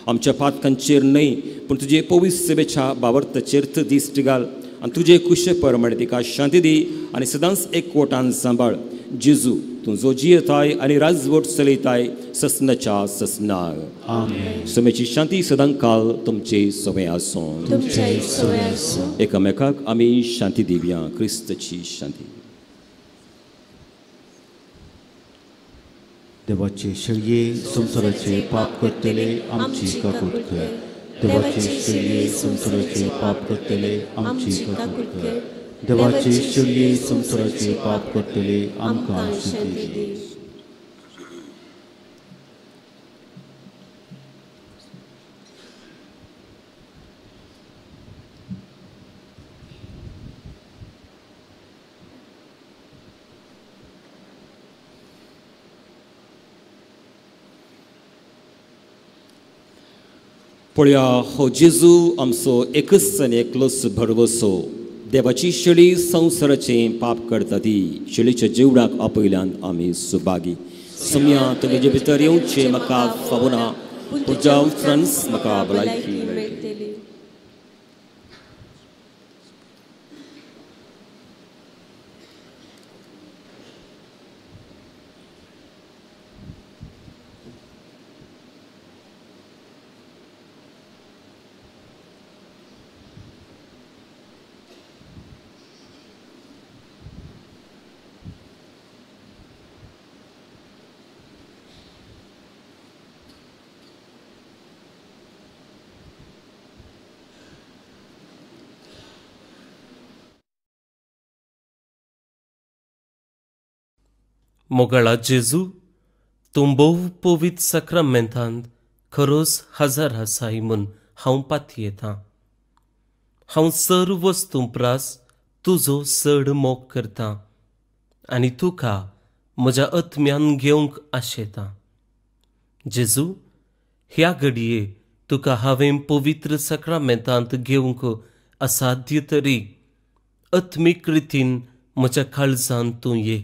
आमच्या पातकांचेर न्हय पूण तुजे पवित्र सेवेच्या बावर्ताचेर दिश्ट घाल आनी तुजे कुशे प्रमाणे तिका शांती दी आनी सदांच एकवटान सांबाळ. जेजू, तूं जो जियेताय आनी राजवट चलयताय ससनाच्या ससनाक. समेची शांती सदांकाल तुमचे सवे आसूं. एकामेकाक आमी शांती दिवया. क्रिस्तची शांती. देवाचे शर्ये संवसाराचे पाप करतले आमची काकूट कर. देवाचे शर्ये संवसाराचे पाप करतले आमची काकूट कर. देवाचे शर्ये संवसाराचे पाप करतले आमकां शांती दी. पळया हो जेजू आमचो एकच आनी एकलोच भरवसो. देवाची शेळी संवसाराचें पाप करता ती शेळीच्या जेवणाक आपयल्यान आमी सुभागी. सम्या तुजे भितर येवचें म्हाका फावना, तुज्या उपरांत म्हाका भलायकी मेळटली. मोगाळा जेजू, तूं भोव पवित्र साक्रामेंतांत खरोच हजार आसाय म्हूण हांव पातयेतां. हांव सर वस्तूं प्रास तुजो चड मोग करतां आनी तुका म्हज्या आत्म्यान घेवंक आशेतां. जेजू, ह्या घडये तुका हांवें पवित्र साक्रामेंतांत घेवंक असाध्य तरी आत्मीक रितीन म्हज्या काळजांत तूं ये.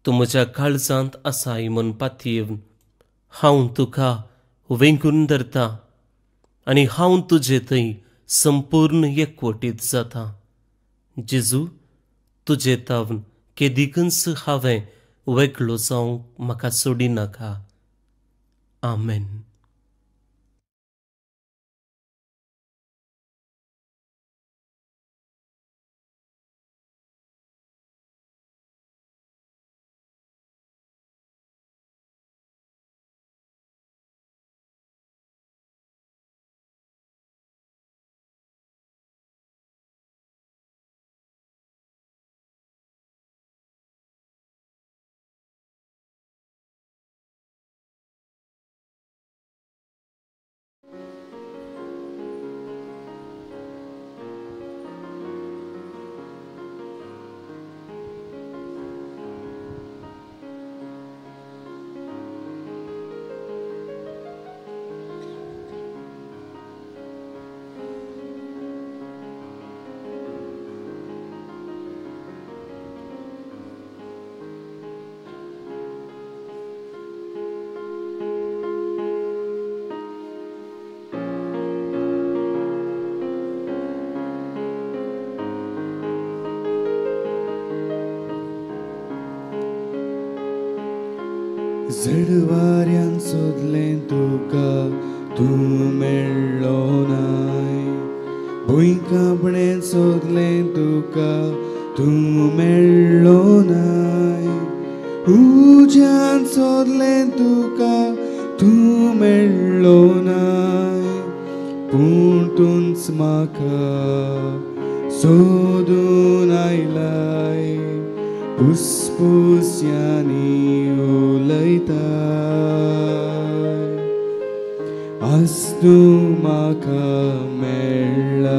तूं म्हज्या काळजांत आसाय म्हूण पातयेवन हांव तुका वेंगून धरतां आनी हांव तुजे थंय संपूर्ण एकवटीत जाता. जेजू, तुजे तावन केदिकूच हांवें वेगळो जावंक म्हाका सोडिनाका. आमेन. झडवाऱ्यान सोदलें तुका तूं मेळ्ळो नाय, भूंय कांपणें सोदलें तुका तूं मेळ्ळो नाय, उज्यान सोदलें तुका तूं मेळ्ळो नाय, पूण तूंच म्हाका सोदून आयलाय, पुसपुस्यांनी उलयताय, आज तूं म्हाका मेळ्ळाय,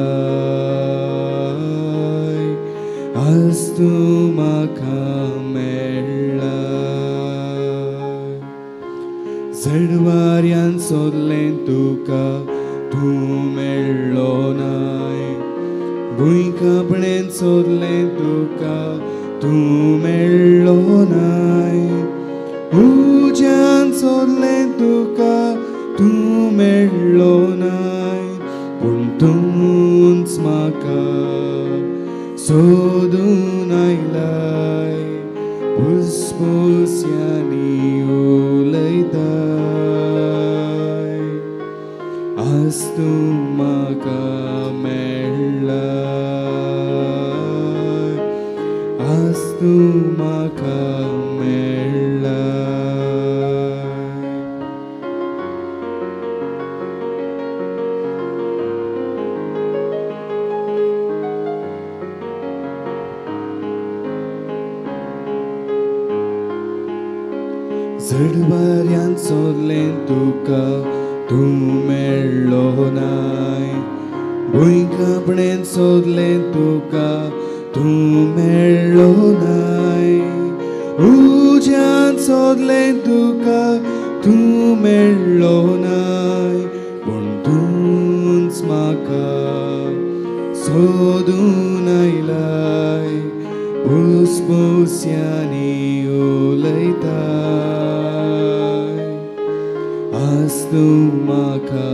आज तूं म्हाका मेळ्ळाय. झडवाऱ्यान सोदलें तुका तूं मेळ्ळो नाय भूंय कापणेन सोदलें तुका तूं मेळ्ळो नाय उज्यान सोदलें तुका तूं मेळ्ळो नाय पूण तूंच म्हाका सोदून आयलाय पुसपुस्यांनी उलयताय आज तूं म्हाका मेळ्ळाय आज तूं म्हाका मेळ्ळाय. झडवाऱ्यान सोदलें तुका तूं मेळ्ळो नाय भूंय कापणेन सोदलें तुका तूं मेळ्ळो नाय उज्यान सोदलें तुका तूं मेळ्ळो नाय पूण तूंच म्हाका सोदून आयलाय पुसपुस्यांनी उलयताय आज तूं म्हाका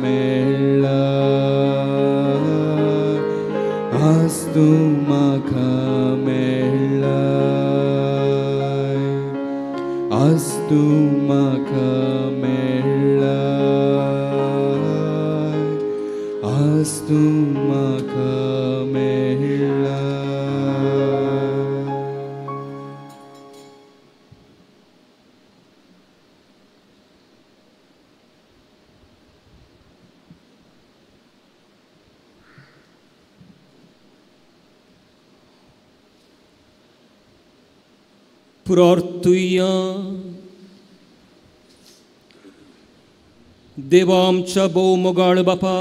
मेळ्ळाय आज तूं म्हाका मेळ्ळाय आज तूं म्हाका मेळ्ळाय आज तूं म्हाका मेळ्ळाय. प्रार्थुया. देवा आमच्या भोव मोगाळ बापा,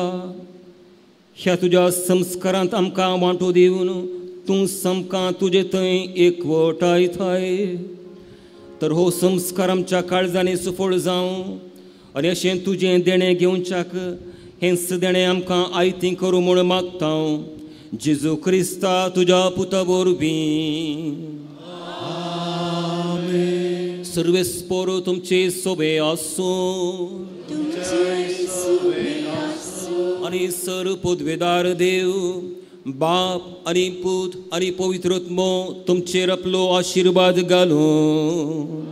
ह्या तुज्या संस्कारांत आमकां वांटो दिवन तूं सामकां तुजे थंय एकवटायताय तर हो संस्कार आमच्या काळजांनी सुफळ जावं आनी अशें तुजें देणें घेवच्याक हेंच देणें आमकां आयतीं करूं म्हूण मागता जेजू क्रिस्ता तुज्या पुता वरवीं. सर्वेस्पोर तुमचे सोबे आसूं आनी सर पदवेदार देव बाप आनी पूत आनी पवित्र आत्मो तुमचेर आपलो आशिर्वाद घालूं.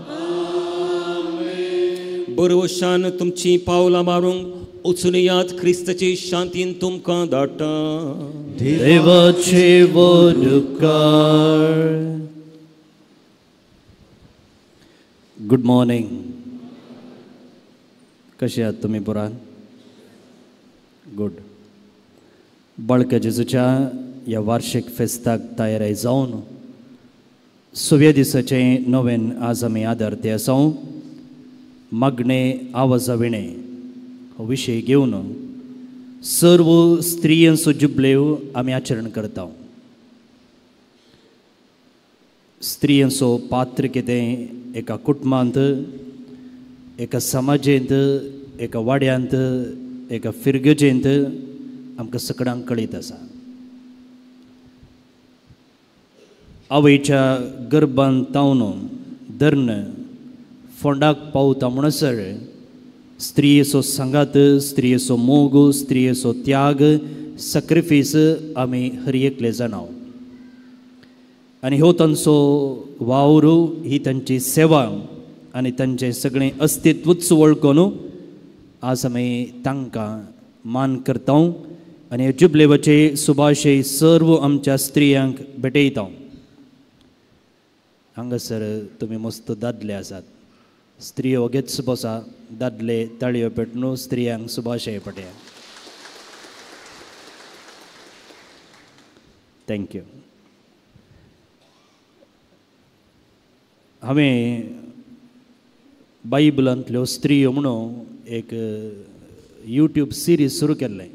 बरवशान तुमची पावलां मारूंक वचून याद क्रिस्ताची शांतीन तुमकां धाडटा. देवाचे उपकार. Good morning. कशे आहात तुमी पुरान? गुड. बाळक्या जेजूच्या ह्या वार्षिक फेस्ताक तयारी जावन सव्या दिसाचें नवेन आज आमी आदार ते आसा. मागणे आवाजा विणे हो विशय घेवन सर्व स्त्रियांचो जुबलेव आमी आचरण करता. स्त्रियांचो पात्र कितें एका कुटुंबांत, एका समाजेंत, एका वाड्यांत, एका फिरगजेंत आमकां सगळ्यांक कळीत आसा. आवयच्या गर्भांत तावन धरून फोंडाक पावता म्हणसर स्त्रियेचो सांगात, स्त्रियेचो मोग, स्त्रियेचो त्याग, सॅक्रिफीस आमी हर एकले जाणाव. आनी हो तांचो वावर, ही तांची सेवा आनी तांचें सगळें अस्तित्वूच वळखून आज आमी तांकां मान करता आनी जुबलेवाचे सुभाशे सर्व आमच्या स्त्रियांक भेटयता. हांगासर तुमी मस्त दादले आसात, स्त्रियो वगेच बसा, दादले ताळयो पेटनू स्त्रियांक सुभाशय पटया. Thank you. हांवें बायबलांतल्यो स्त्रियो म्हणून एक यूट्यूब सिरीज सुरू केल्लें.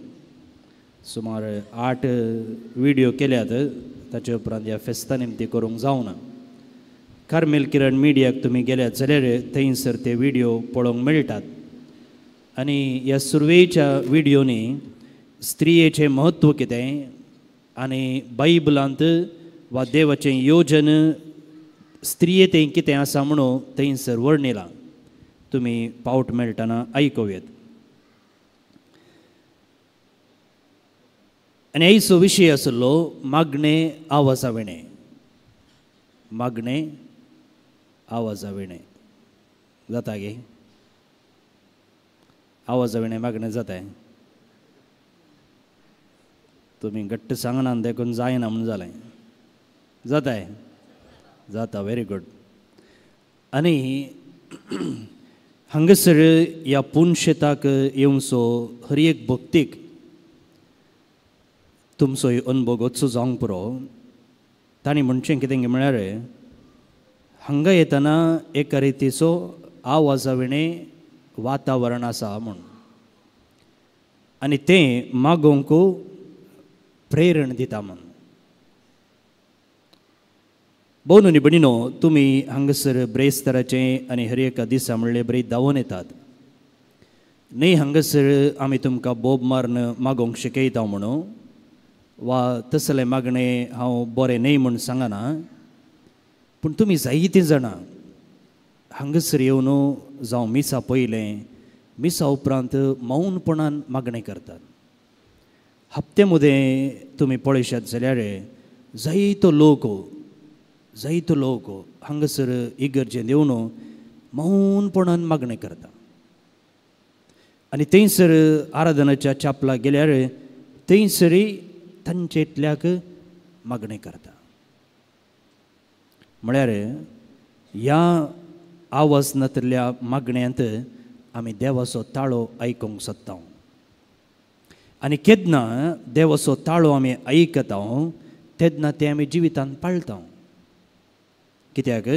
सुमार 8 व्हिडियो केल्यात. ताचे उपरांत ह्या फेस्ता निमती करूंक जावना. कार्मेल किरण मिडियाक तुमी गेल्यात जाल्यार थंयसर ते व्हिडियो पळोवंक मेळटात. आनी ह्या सुरवेच्या व्हिडियोनी स्त्रियेचें म्हत्व कितें आनी बायबलांत वा देवाचें योजन स्त्रिये तें कितें आसा म्हणून थंयसर वर्णिलां. तुमी पावट मेळटना आयकुयेत. आनी आयचो विशय आसलो मागणे आवाजा विणें. मागणे आवाजा विणें जाता गे? आवाजा विणें मागणें जाता? तुमी घट्ट सांगना देखून जायना म्हूण जालें. जाताय? जाता. Very good. आनी हांगासर ह्या पुनशेताक येवचो हर एक भक्तीक तुमचो अनुभव वचो जावंक पुरो. तांणी म्हणचें कितें म्हळ्यार हांगा येतना एका रितीचो आवाजा विणें वातावरण आसा म्हूण, आनी तें मागोवंक प्रेरण दिता म्हूण. भोव न्हय भयणीनो, तुमी हांगासर ब्रेस्ताराचें आनी हर एका दिसा म्हणल्यार बरी धांवून येतात न्हय. हांगासर आमी तुमकां बोब मारून मागोवंक शिकयता म्हणून वा तसलें मागणें हांव बरें न्हय म्हूण सांगना, पूण तुमी जायतीं जाणां हांगासर येवन जावं मिसा पयलें मिसा उपरांत मौनपणान मागणें करतात. हप्ते मदें तुमी पळयशात जाल्यार जायतो लोक हांगासर इगर्जेंत येवन मौनपणान मागणें करता. आनी थंयसर आराधनाच्या चापला गेल्यार थंयसरय तांचे इतल्याक मागणें करता. म्हळ्यार ह्या आवाज नातिल्ल्या मागण्यांत आमी देवाचो ताळो आयकूंक सोदता. आनी केन्ना देवाचो ताळो आमी आयकता तेन्ना तें आमी जिवितांत पाळटा. कित्याक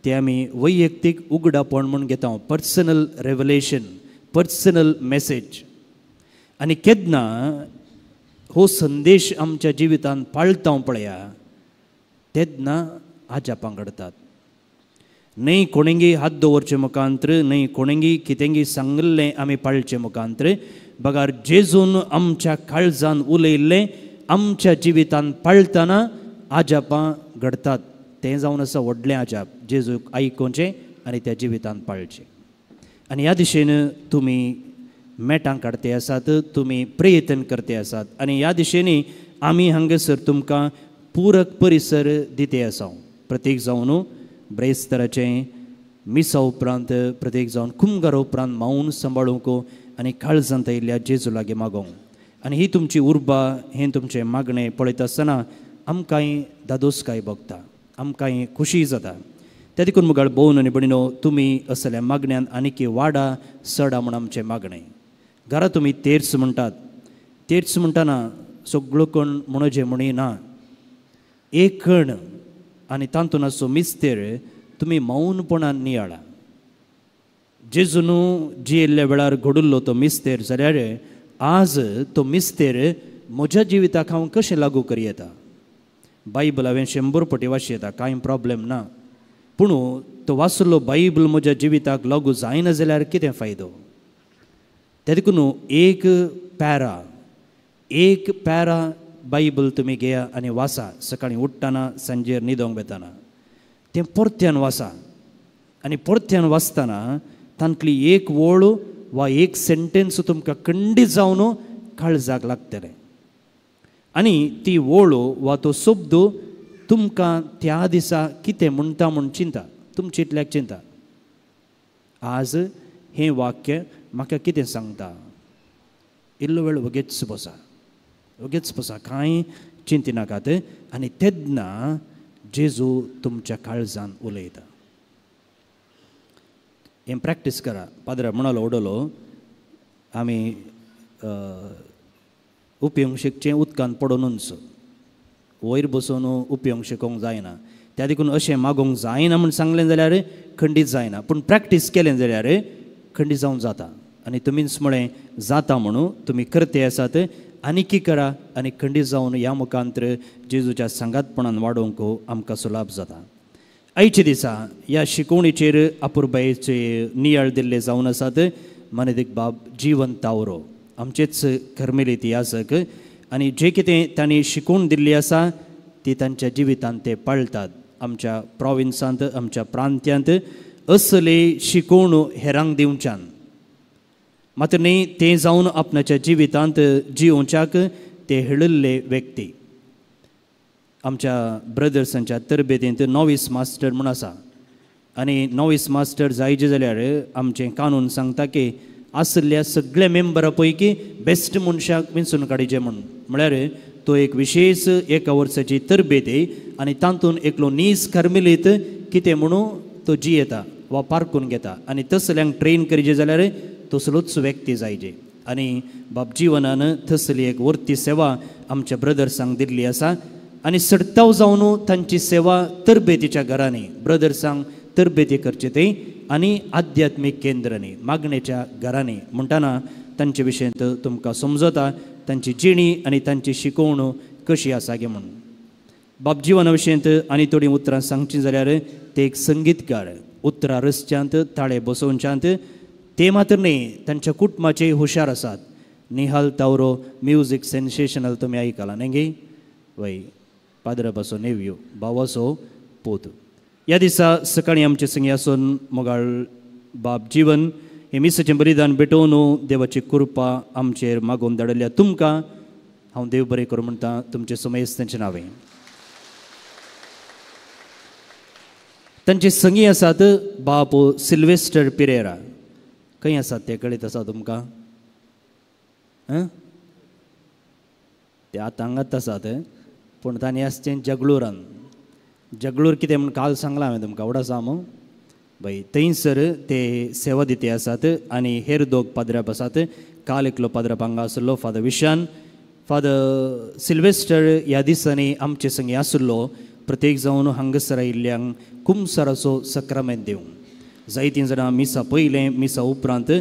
तें आमी वैयक्तीक उगडापण म्हूण घेता, पर्सनल रेवलेशन, पर्सनल मॅसेज. आनी केन्ना हो संदेश आमच्या जिवितांत पाळता पळया तेन्ना आजापां घडतात. न्हय कोणेंगी हात दवरचे मुखांत्र, न्हय कोणेंगी कितेंगी सांगिल्लें आमी पाळचे मुखांत्र, बगार जेजून आमच्या काळजान उलयल्लें आमच्या जिवितांत पाळतना आजापां घडतात. तें जावन आसा व्हडलें आजाप, जेजूक आयकुचें आनी त्या जिवितांत पाळचें. आनी ह्या दिशेन तुमी मेटां काडते आसात, तुमी प्रयत्न करते आसात आनी ह्या दिशेनी आमी हांगासर तुमकां पूरक परिसर दिते आसा. प्रत्येक जावन ब्रेस्तराचें मिसा उपरांत, प्रत्येक जावन कुमगारा उपरांत मावन सांबाळूंक आनी काळजांत आयिल्ल्या जेजू लागीं मागोवंक. आनी ही तुमची उर्बा, हें तुमचें मागणें पळयता आसतना आमकांय दादोसकाय भोगता, आमकांय खुशी जाता. त्या देखून मुखार भोवन आनी भयणीनो, तुमी असल्या मागण्यान आनीक वाडा सडा म्हूण आमचें मागणें. घरा तुमी तेर्स म्हणटात, तेर्स म्हणटना सगळो कोण म्हणोजे म्हणी ना, एक कण आनी तातूंत आसो मिस्तेर तुमी मौनपणान नियाळा. जेजून जियेल्ल्या वेळार घडिल्लो तो मिस्तेर जाल्यार आज तो मिस्तेर म्हज्या जिविताक हांव कशें लागू करी येता. बायबल हांवें 100 पटी वाचयता, कांय प्रॉब्लेम ना, पूण तो वाचलो बायबल म्हज्या जिविताक लागू जायना जाल्यार कितें फायदो? त्या देखून एक पॅरा बायबल तुमी घेया आनी वाचा. सकाळीं उठ्ठना, सांजेर न्हिदोंक वेतना तें परत्यान वाचा. आनी परत्यान वाचतना तांतली एक वळ वा एक सेंटेन्स तुमकां खंडीत जावन काळजाक लागतलें आनी ती वळ वा तो शब्द तुमकां त्या दिसा कितें म्हणटा म्हूण चिंता, तुमचे इतल्याक चिंता. आज हें वाक्य म्हाका कितें सांगता? इल्लो वेळ वगेच बसा, वगेच बसा, कांय चिंतिनाकात. आनी तेन्ना जेजू तुमच्या काळजान उलयता. हें प्रॅक्टीस करा. पाद्रा म्हणालो उडलो आमी उपयोग शिकचें उदकांत पडोवनूच, वयर बसून उपयोग शिकोवंक जायना. त्या देखून अशें मागोवंक जायना म्हूण सांगलें जाल्यार खंडीत जायना, पूण प्रॅक्टीस केलें जाल्यार खंडीत जावन जाता. आनी तुमीच म्हळें जाता म्हणून तुमी करते आसात, आनीकी करा आनी खंडीत जावन ह्या मुखांतर जेजूच्या सांगातपणान वाडोवंक आमकां सुलाभ जाता. आयच्या दिसा ह्या शिकवणीचेर अपुरबायेचे नियाळ दिल्ले जावन आसात मानेदीक बाब जीवन तावरो आमचेच कर्मेली इतिहासक आनी जे कितें तांणी शिकवण दिल्ली आसा ती तांच्या जिवितांत ते पाळटात. आमच्या प्रोविन्सांत आमच्या प्रांत्यांत असले शिकवण हेरांक दिवच्यान मात्र न्ही ते जावन आपणाच्या जिवितांत जियोवच्याक ते हेळिल्ले व्यक्ती. आमच्या ब्रदर्सांच्या तरबेतींत नॉवीस मास्टर म्हूण आसा आनी नॉवीस मास्टर जायचे जाल्यार आमचें कानून सांगता की आशिल्ल्या सगळ्या मेंबरा पैकी बेस्ट मनशाक विंचून काडचें म्हूण, म्हळ्यार तो एक विशेष एका वर्साची तरबेती आनी तातूंत एकलो नीज कर्मेलीत कितें म्हणून तो जियेता वा पारकून घेता आनी तसल्यांक ट्रेन करचें जाल्यार तसलोच व्यक्ती जायचे. आनी बाब जिवनान तसली एक वर्ती सेवा आमच्या ब्रदर्सांक दिल्ली आसा आनी सडताव जावन तांची सेवा तरबेतीच्या घरांनी ब्रदर्सांक तरबेती करचे ते आनी आध्यात्मीक केंद्रांनी मागणेच्या घरांनी म्हणटना तांचे विशयंत तुमकां समजता तांची जिणी आनी तांची शिकवण कशी आसा गे म्हणून. बाब जिवना विशयंत आनी थोडीं उतरां सांगचीं जाल्यार ते एक संगीतकार, उतरां रसच्यांत ताळे बसोवच्यांत ते मात्र न्ही तांच्या कुटुंबाचे हुशार आसात. निहाल तावरो म्युजीक सेन्सेशनल तुमी आयकलां न्ही गे? वय पाद्रा नेव्यो भावाचो पोत. ह्या दिसा सकाळीं आमचे संगी आसून मोगाळ बाब जीवन हे मिसाचें बलिदान भेटोवन देवाची कृपा आमचेर मागोवन धाडिल्ल्या तुमकां हांव देव बरें करूं म्हणटा तुमचें सुमेस्त तांचें नांवें. तांचे संगी आसात बाप सिल्वेस्टर पिरेरा. खंय आसात ते कळीत आसा तुमकां? ते आतां हांगाच आसात पूण तांणी आसचें जगळूरान. जगळूर कितें म्हूण काल सांगलां हांवें तुमकां आवड आसा मू बाय. थंयसर ते सेवा दिते आसात आनी हेर दोग पाद्राप आसात. काल एकलो पाद्राप हांगा आसलो फादर विशान. फादर सिल्वेस्टर ह्या दिसांनी आमचे संगी आसलो प्रत्येक जावन हांगासर आयिल्ल्यांक कुमसाराचो सक्रामेंत दिवंक. जायतीं जाणां मिसा पयलें मिसा उपरांत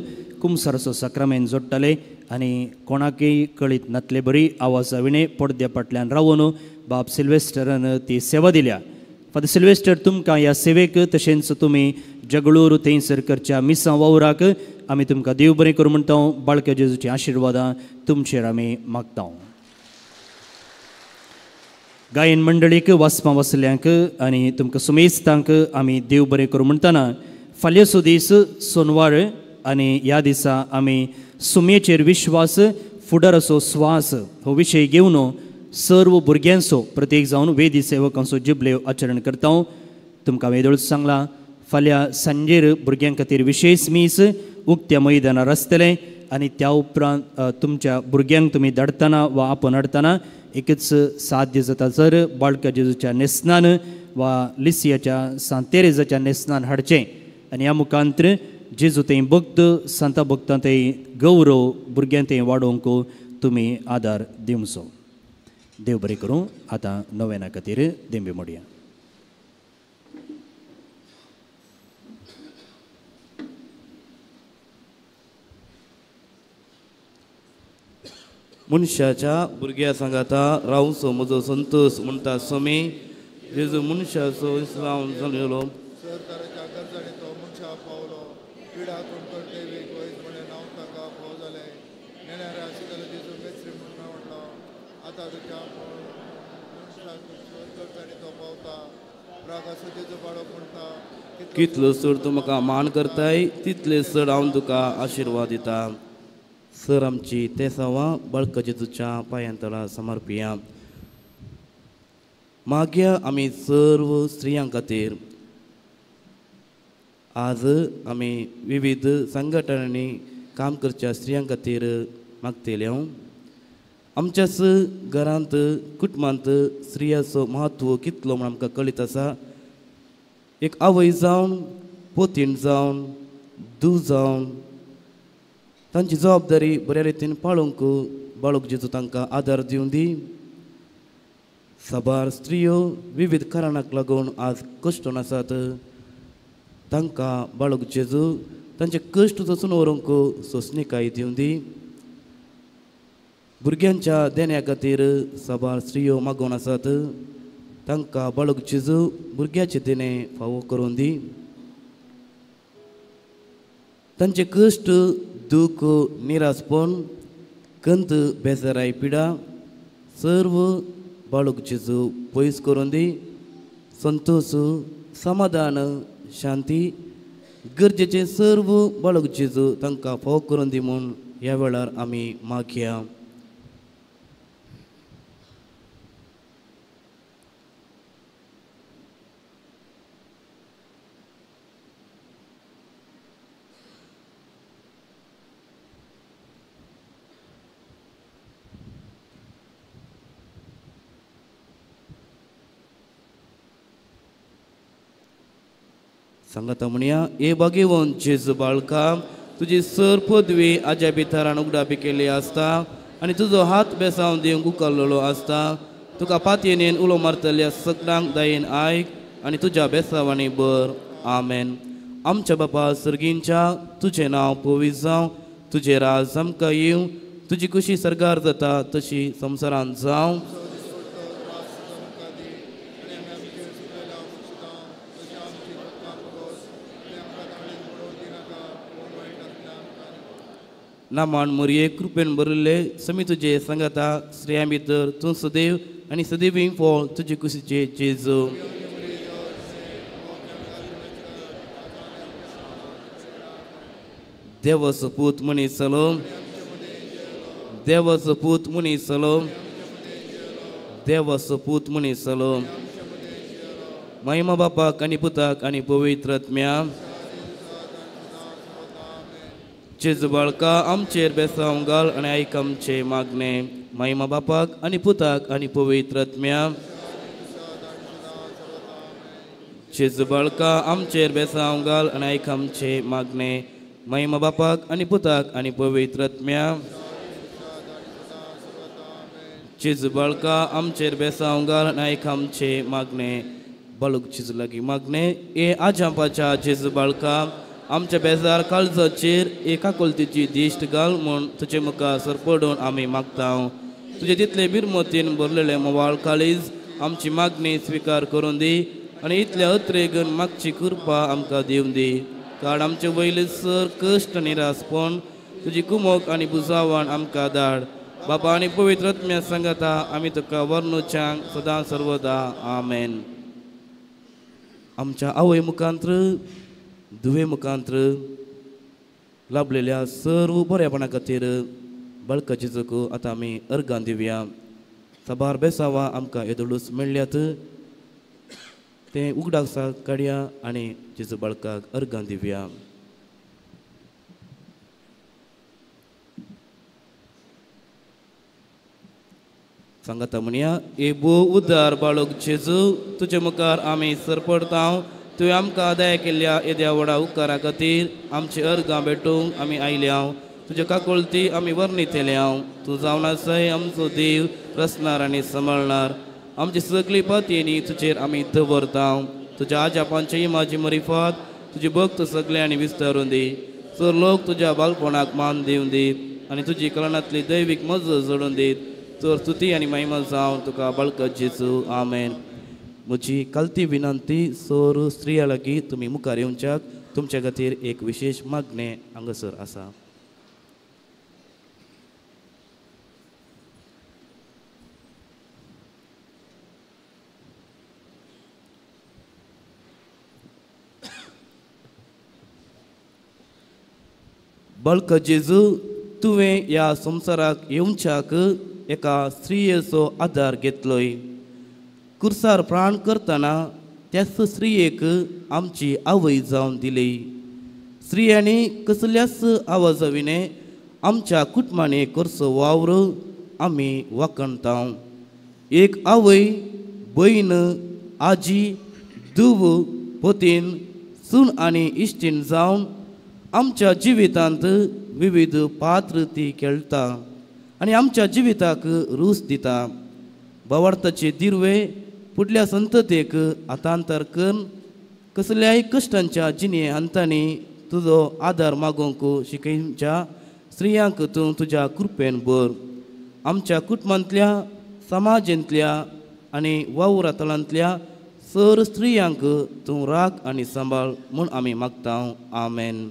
कुमसाराचो सक्रामेंत जोडटाले आनी कोणाकय कळीत नातले बरी आवाजा विणें पडद्या फाटल्यान रावन बाब सिल्वेस्टरान ती सेवा दिल्या. फादर सिल्वेस्टर तुमकां ह्या सेवेक तशेंच तुमी जगळूर थंयसर करच्या मिसां वावराक आमी तुमकां देव बरें करूं म्हणटा. बाळक्या जेजूची आशिर्वादां तुमचेर आमी मागता. गायन मंडळीक वाचपा वसल्यांक आनी तुमकां सुमेस्तांक आमी देव बरें करूं म्हणटना फाल्यांचो दीस सोनवार आनी ह्या दिसा आमी सुमेचेर विश्वास फुडाराचो स्वास हो विशय घेवन सर्व भुरग्यांचो प्रत्येक जावन वेदी सेवकांचो जिबलेव आचरण करता. तुमकां वेदोळच सांगलां फाल्यां सांजेर भुरग्यां खातीर विशेष मीस उक्त्या मैदानार आसतलें आनी त्या उपरांत तुमच्या भुरग्यांक तुमी धाडटना वा आपोवन हाडटना एकच साध्य जाता जर बाळका जेजूच्या न्हेसणान वा लिसियाच्या सांत तेरेजाच्या न्हेसणान हाडचें आनी ह्या मुखांतर जेजू थंय भक्त सांता भक्तां थंय गौरव भुरग्यां थंय वाडोवंक तुमी आदार दिवचो. देव बरें करूं. आतां नोवेना खातीर देंबे मोडया. मनशाच्या भुरग्या सांगाता रावचो म्हजो संतोष म्हणटा स्वामी जेजू मनशाचो इस्लाम जालो. कितलो चड तूं म्हाका मान करताय तितले चड हांव तुका आशिर्वाद दिता. सर आमची तेसांवां बाळका जेजूच्या पांयां तळा समर्पिया. मागीर आमी सर्व स्त्रियां खातीर आज आमी विविध संघटनांनी काम करच्या स्त्रियां खातीर मागतले. आमच्याच घरांत कुटुंबांत स्त्रियाचो म्हत्व कितलो म्हूण आमकां कळीत आसा. एक आवय जावन पोतीण जावन धूव जावन तांची जबाबदारी बऱ्या रितीन पाळोवंक बाळूक जेजू तांकां आदार दिवं दी. साबार स्त्रियो विविध कारणाक लागून आज कश्टून आसात तांकां बाळूक जेजू तांचे कश्ट सोंसून व्हरूंक सोंसणीकाय दिवं दी. भुरग्यांच्या देण्या खातीर साबार स्त्रियो मागोवन आसात तांकां बाळक जेजू भुरग्याचे देणें फावो करून दी. तांचे कश्ट दूख निरासपण कंत बेजाराय पिडा सर्व बाळक जेजू पयस करून दी. संतोष समाधान शांती गरजेचें सर्व बाळक जेजू तांकां फावो करून दी म्हूण ह्या वेळार आमी मागया. सांगता म्हणया ए बागेवन जेजू बाळका तुजी सर पदवी आज्या भितरान उगडापी केल्ली आसता आनी तुजो हात बेसावन दिवंक उखल्लेलो आसता. तुका पातयेन उलो मारतल्या सगळ्यांक दयेन आयक आनी तुज्या बेसावांनी बर. आमेन. आमच्या बापा सर्गींच्या तुजें नांव पवित्र जावं, तुजें राज आमकां येवं, तुजी खुशी सरकार जाता तशी संवसारांत जावं. नामान मोरये कृपेन भरिल्ले समी तुजे सांगाता स्त्रियां भितर तूं सदैव आनी सदैवी फळ तुजे कुशीचे जेजू. देवाचो पूत मनीस जालो, देवाचो पूत मनीस जालो, देवाचो पूत मनीस जालो. महिमा बापाक आनी पुताक आनी पवित्र आत्म्याक. जेजू बाळका आमचेर बेसांव घाल आनी आयक आमचें मागणें. महिमा बापाक आनी पुताक आनी पवित्र आत्म्याक. जेजू बाळका आमचेर बेसांव घाल आनी आयक आमचें मागणें. महिमा बापाक आनी पुताक आनी पवित्र आत्म्याक. जेजू बाळका आमचेर बेसांव घाल आनी आयक आमचें मागणें. बाळूक जेजू लागीं मागणें. ए आजापाच्या जेजू बाळका आमच्या बेजार काळजाचेर एका कोलतीची दिश्ट घाल म्हूण तुजे मुखार सरपडून आमी मागता. तुजे तितले बिरमतीन भरलेले मोवाळ काळीज आमची मागणी स्विकार करून दी आनी इतल्या अत्रेगन मागची कृपा आमकां दिवन दी. कारण आमचे वयले सर कश्ट निरासपण तुजी कुमोक आनी बुजावण आमकां धाड. बापा आनी पवित्र आत्म्या सांगता आमी तुका वर्णुच्यांक सदां सर्वदा. आमेन. आमच्या आवय मुखांत्र धुवे मुखांत्र लाभलेल्या सर्व बऱ्यापणा खातीर बाळका जेजूक आतां आमी अर्गां दिवया. साबार बेसावा आमकां येदोळूच मेळ्ळ्यात तें उगडासा काडया आनी जेजू बाळकाक अर्गां दिवया. सांगता म्हणया ए भो उदार बाळक जेजू तुजे मुखार आमी सरपडता. तुवें आमकां दया केल्ल्या येद्या व्हडा उपकारा खातीर आमची अर्गां भेटूंक आमी आयल्या. तुज्या काकुळती आमी वर्णितल्या. तूं जावन आसाय आमचो देव रचणार आनी सांबाळणार. आमची सगळी पातयेनी तुजेर आमी दवरता. तुज्या आजापांची म्हाजी मरिफात तुजी भक्त सगळ्यांनी विस्तारून दी. सर लोक तुज्या बालपणाक मान दिवन दीत आनी तुजी कलनांतली दैवीक मजत जोडून दीत. तर स्तुती आनी महिमा जावन तुका बाळकत जेजू. आमेन. म्हजी कालती विनंती सोर स्त्रिया लागीं तुमी मुखार येवच्याक तुमच्या खातीर एक विशेश मागणें हांगासर आसा. बाळक जेजू तुवें ह्या संवसाराक येवच्याक एका स्त्रियेचो आदार घेतलोय. कुर्सार प्राण करतना त्याच स्त्रियेक आमची आवय जावन दिली. स्त्रियांनी कसल्याच आवाजा विणें आमच्या कुटुंबांनी करचो वावर आमी वाखणता. एक आवय भयण आजी धूव पतीन सून आनी इश्टीण जावन आमच्या जिवितांत विविध पात्र ती खेळटा आनी आमच्या जिविताक रूच दिता. भावार्थाचे दिर्वे फुडल्या संततेक हातांतर करून कसल्याय कश्टांच्या जिणे हंतांनी तुजो आदार मागूंक शिकयच्या स्त्रियांक तूं तुज्या कृपेन भर. आमच्या कुटुंबांतल्या समाजांतल्या आनी वावुरा तळांतल्या सर स्त्रियांक तूं राख आनी सांबाळ म्हूण आमी मागता. आमेन.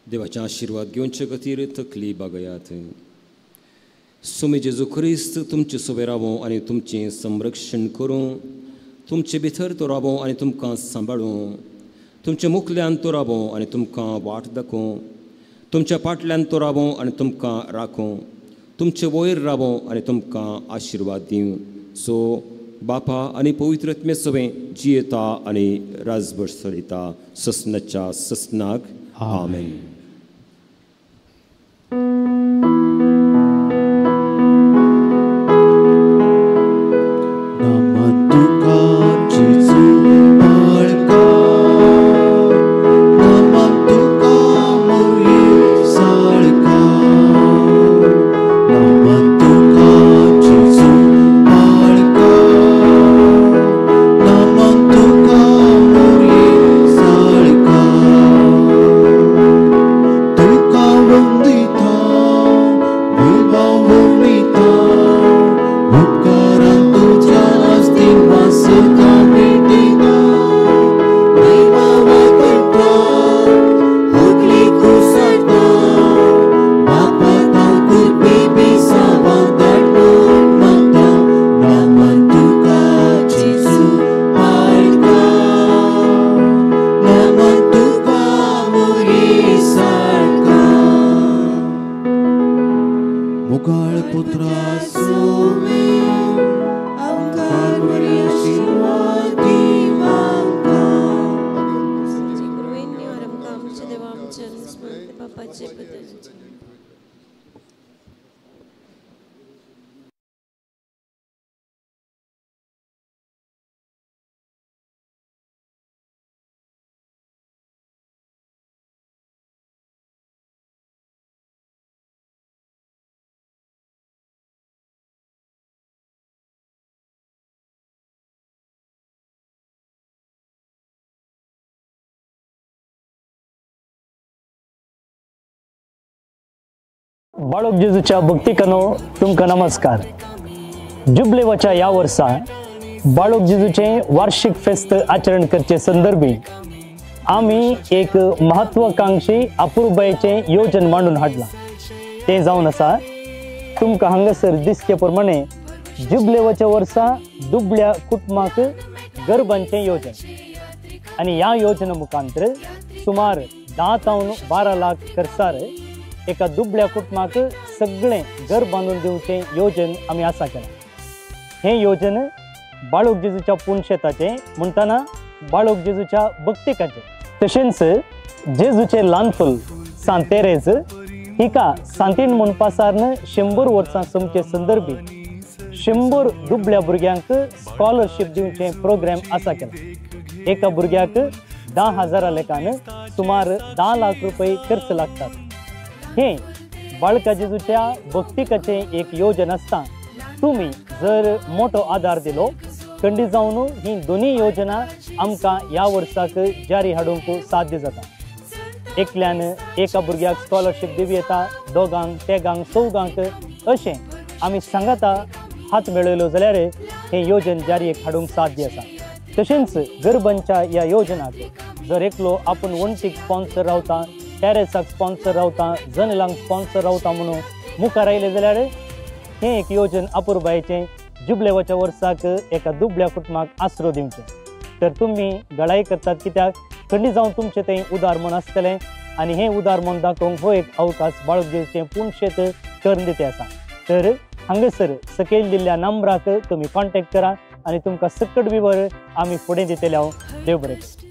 देवाचे आशिर्वाद घेवचे खातीर तकली बागयात. सुमी जेजू क्रिस्त तुमचे सोबे रावो आनी तुमचें संरक्षण करूं, तुमचे भितर तो रावो आनी तुमकां सांबाळूं, तुमचे मुखल्यान तो रावो आनी तुमकां वाट दाखोवं, तुमच्या पाटल्यान तो रावो आनी तुमकां राखूं, तुमचे वयर रावो आनी तुमकां आशिर्वाद दिवं. सो बापा आनी पवित्र आत्मे सवें जियेता आनी राजभर चलयता ससनाच्या ससनाक. आमेन. बाळक जेजूच्या भक्तिकानो तुमकां नमस्कार. जुबलेवाच्या ह्या वर्सा बाळक जेजूचें वार्षिक फेस्त आचरण करचे संदर्भी आमी एक महत्वाकांक्षी अपुरबायेचें योजन मांडून हाडलां. तें जावन आसा तुमकां हांगासर दिसचे प्रमाणे जुबलेवाच्या वर्सा दुबळ्या कुटुंबाक गरबांचें योजन आनी ह्या योजना मुखांतर सुमार 10 तावन 12 लाख खर्चार एका दुबळ्या कुटुंबाक सगळें घर बांदून दिवचें योजन आमी आसा केलां. हें योजन बाळक जेजूच्या पुनशेताचें म्हणटना बाळक जेजूच्या भक्तिकाचें, तशेंच जेजूचें ल्हान फूल सांत तेरेज हिका सांतीन म्हूण पासारन 100 वर्सां सोमचे संदर्भी 100 दुबळ्या भुरग्यांक स्कॉलरशीप दिवचें प्रोग्राम आसा केलां. एका भुरग्याक 10,000 लेखान सुमार 10 लाख रुपये खर्च लागतात. हें बाळका जेजूच्या भक्तिकाचें एक योजन आसता. तुमी जर मोठो आदार दिलो खंडीत जावन ही दोनूय योजना आमकां ह्या वर्साक जारी हाडूंक साध्य जाता. एकल्यान एका भुरग्याक स्कॉलरशीप दिवं येता, दोगांक, तेगांक, चौगांक अशें आमी सांगाता हात मेळयलो जाल्यार हें योजन जारी हाडूंक साध्य आसा. तशेंच गरबांच्या ह्या योजनाक जर एकलो आपूण वण्टीक स्पॉन्सर रावता, टॅरेसाक स्पॉन्सर रावता, जनेलांक स्पॉन्सर रावता म्हणून मुखार आयले जाल्यार हें एक योजन अपुरबायेचें जुबलेवाच्या वर्साक एका दुबळ्या कुटुंबाक आसरो दिवचें. तर तुमी गळाई करतात कित्याक खंडीत जावन तुमचें तें उदार मन आसतलें आनी हें उदार मन दाखोवंक हो एक अवकाश बाळक जेजूचें पुनशेत करून दिते आसा. तर हांगासर सकयल दिल्ल्या नंबराक तुमी कॉन्टेक्ट करा आनी तुमकां सकट विवर आमी फुडें दितले. हांव देव बरें करूं.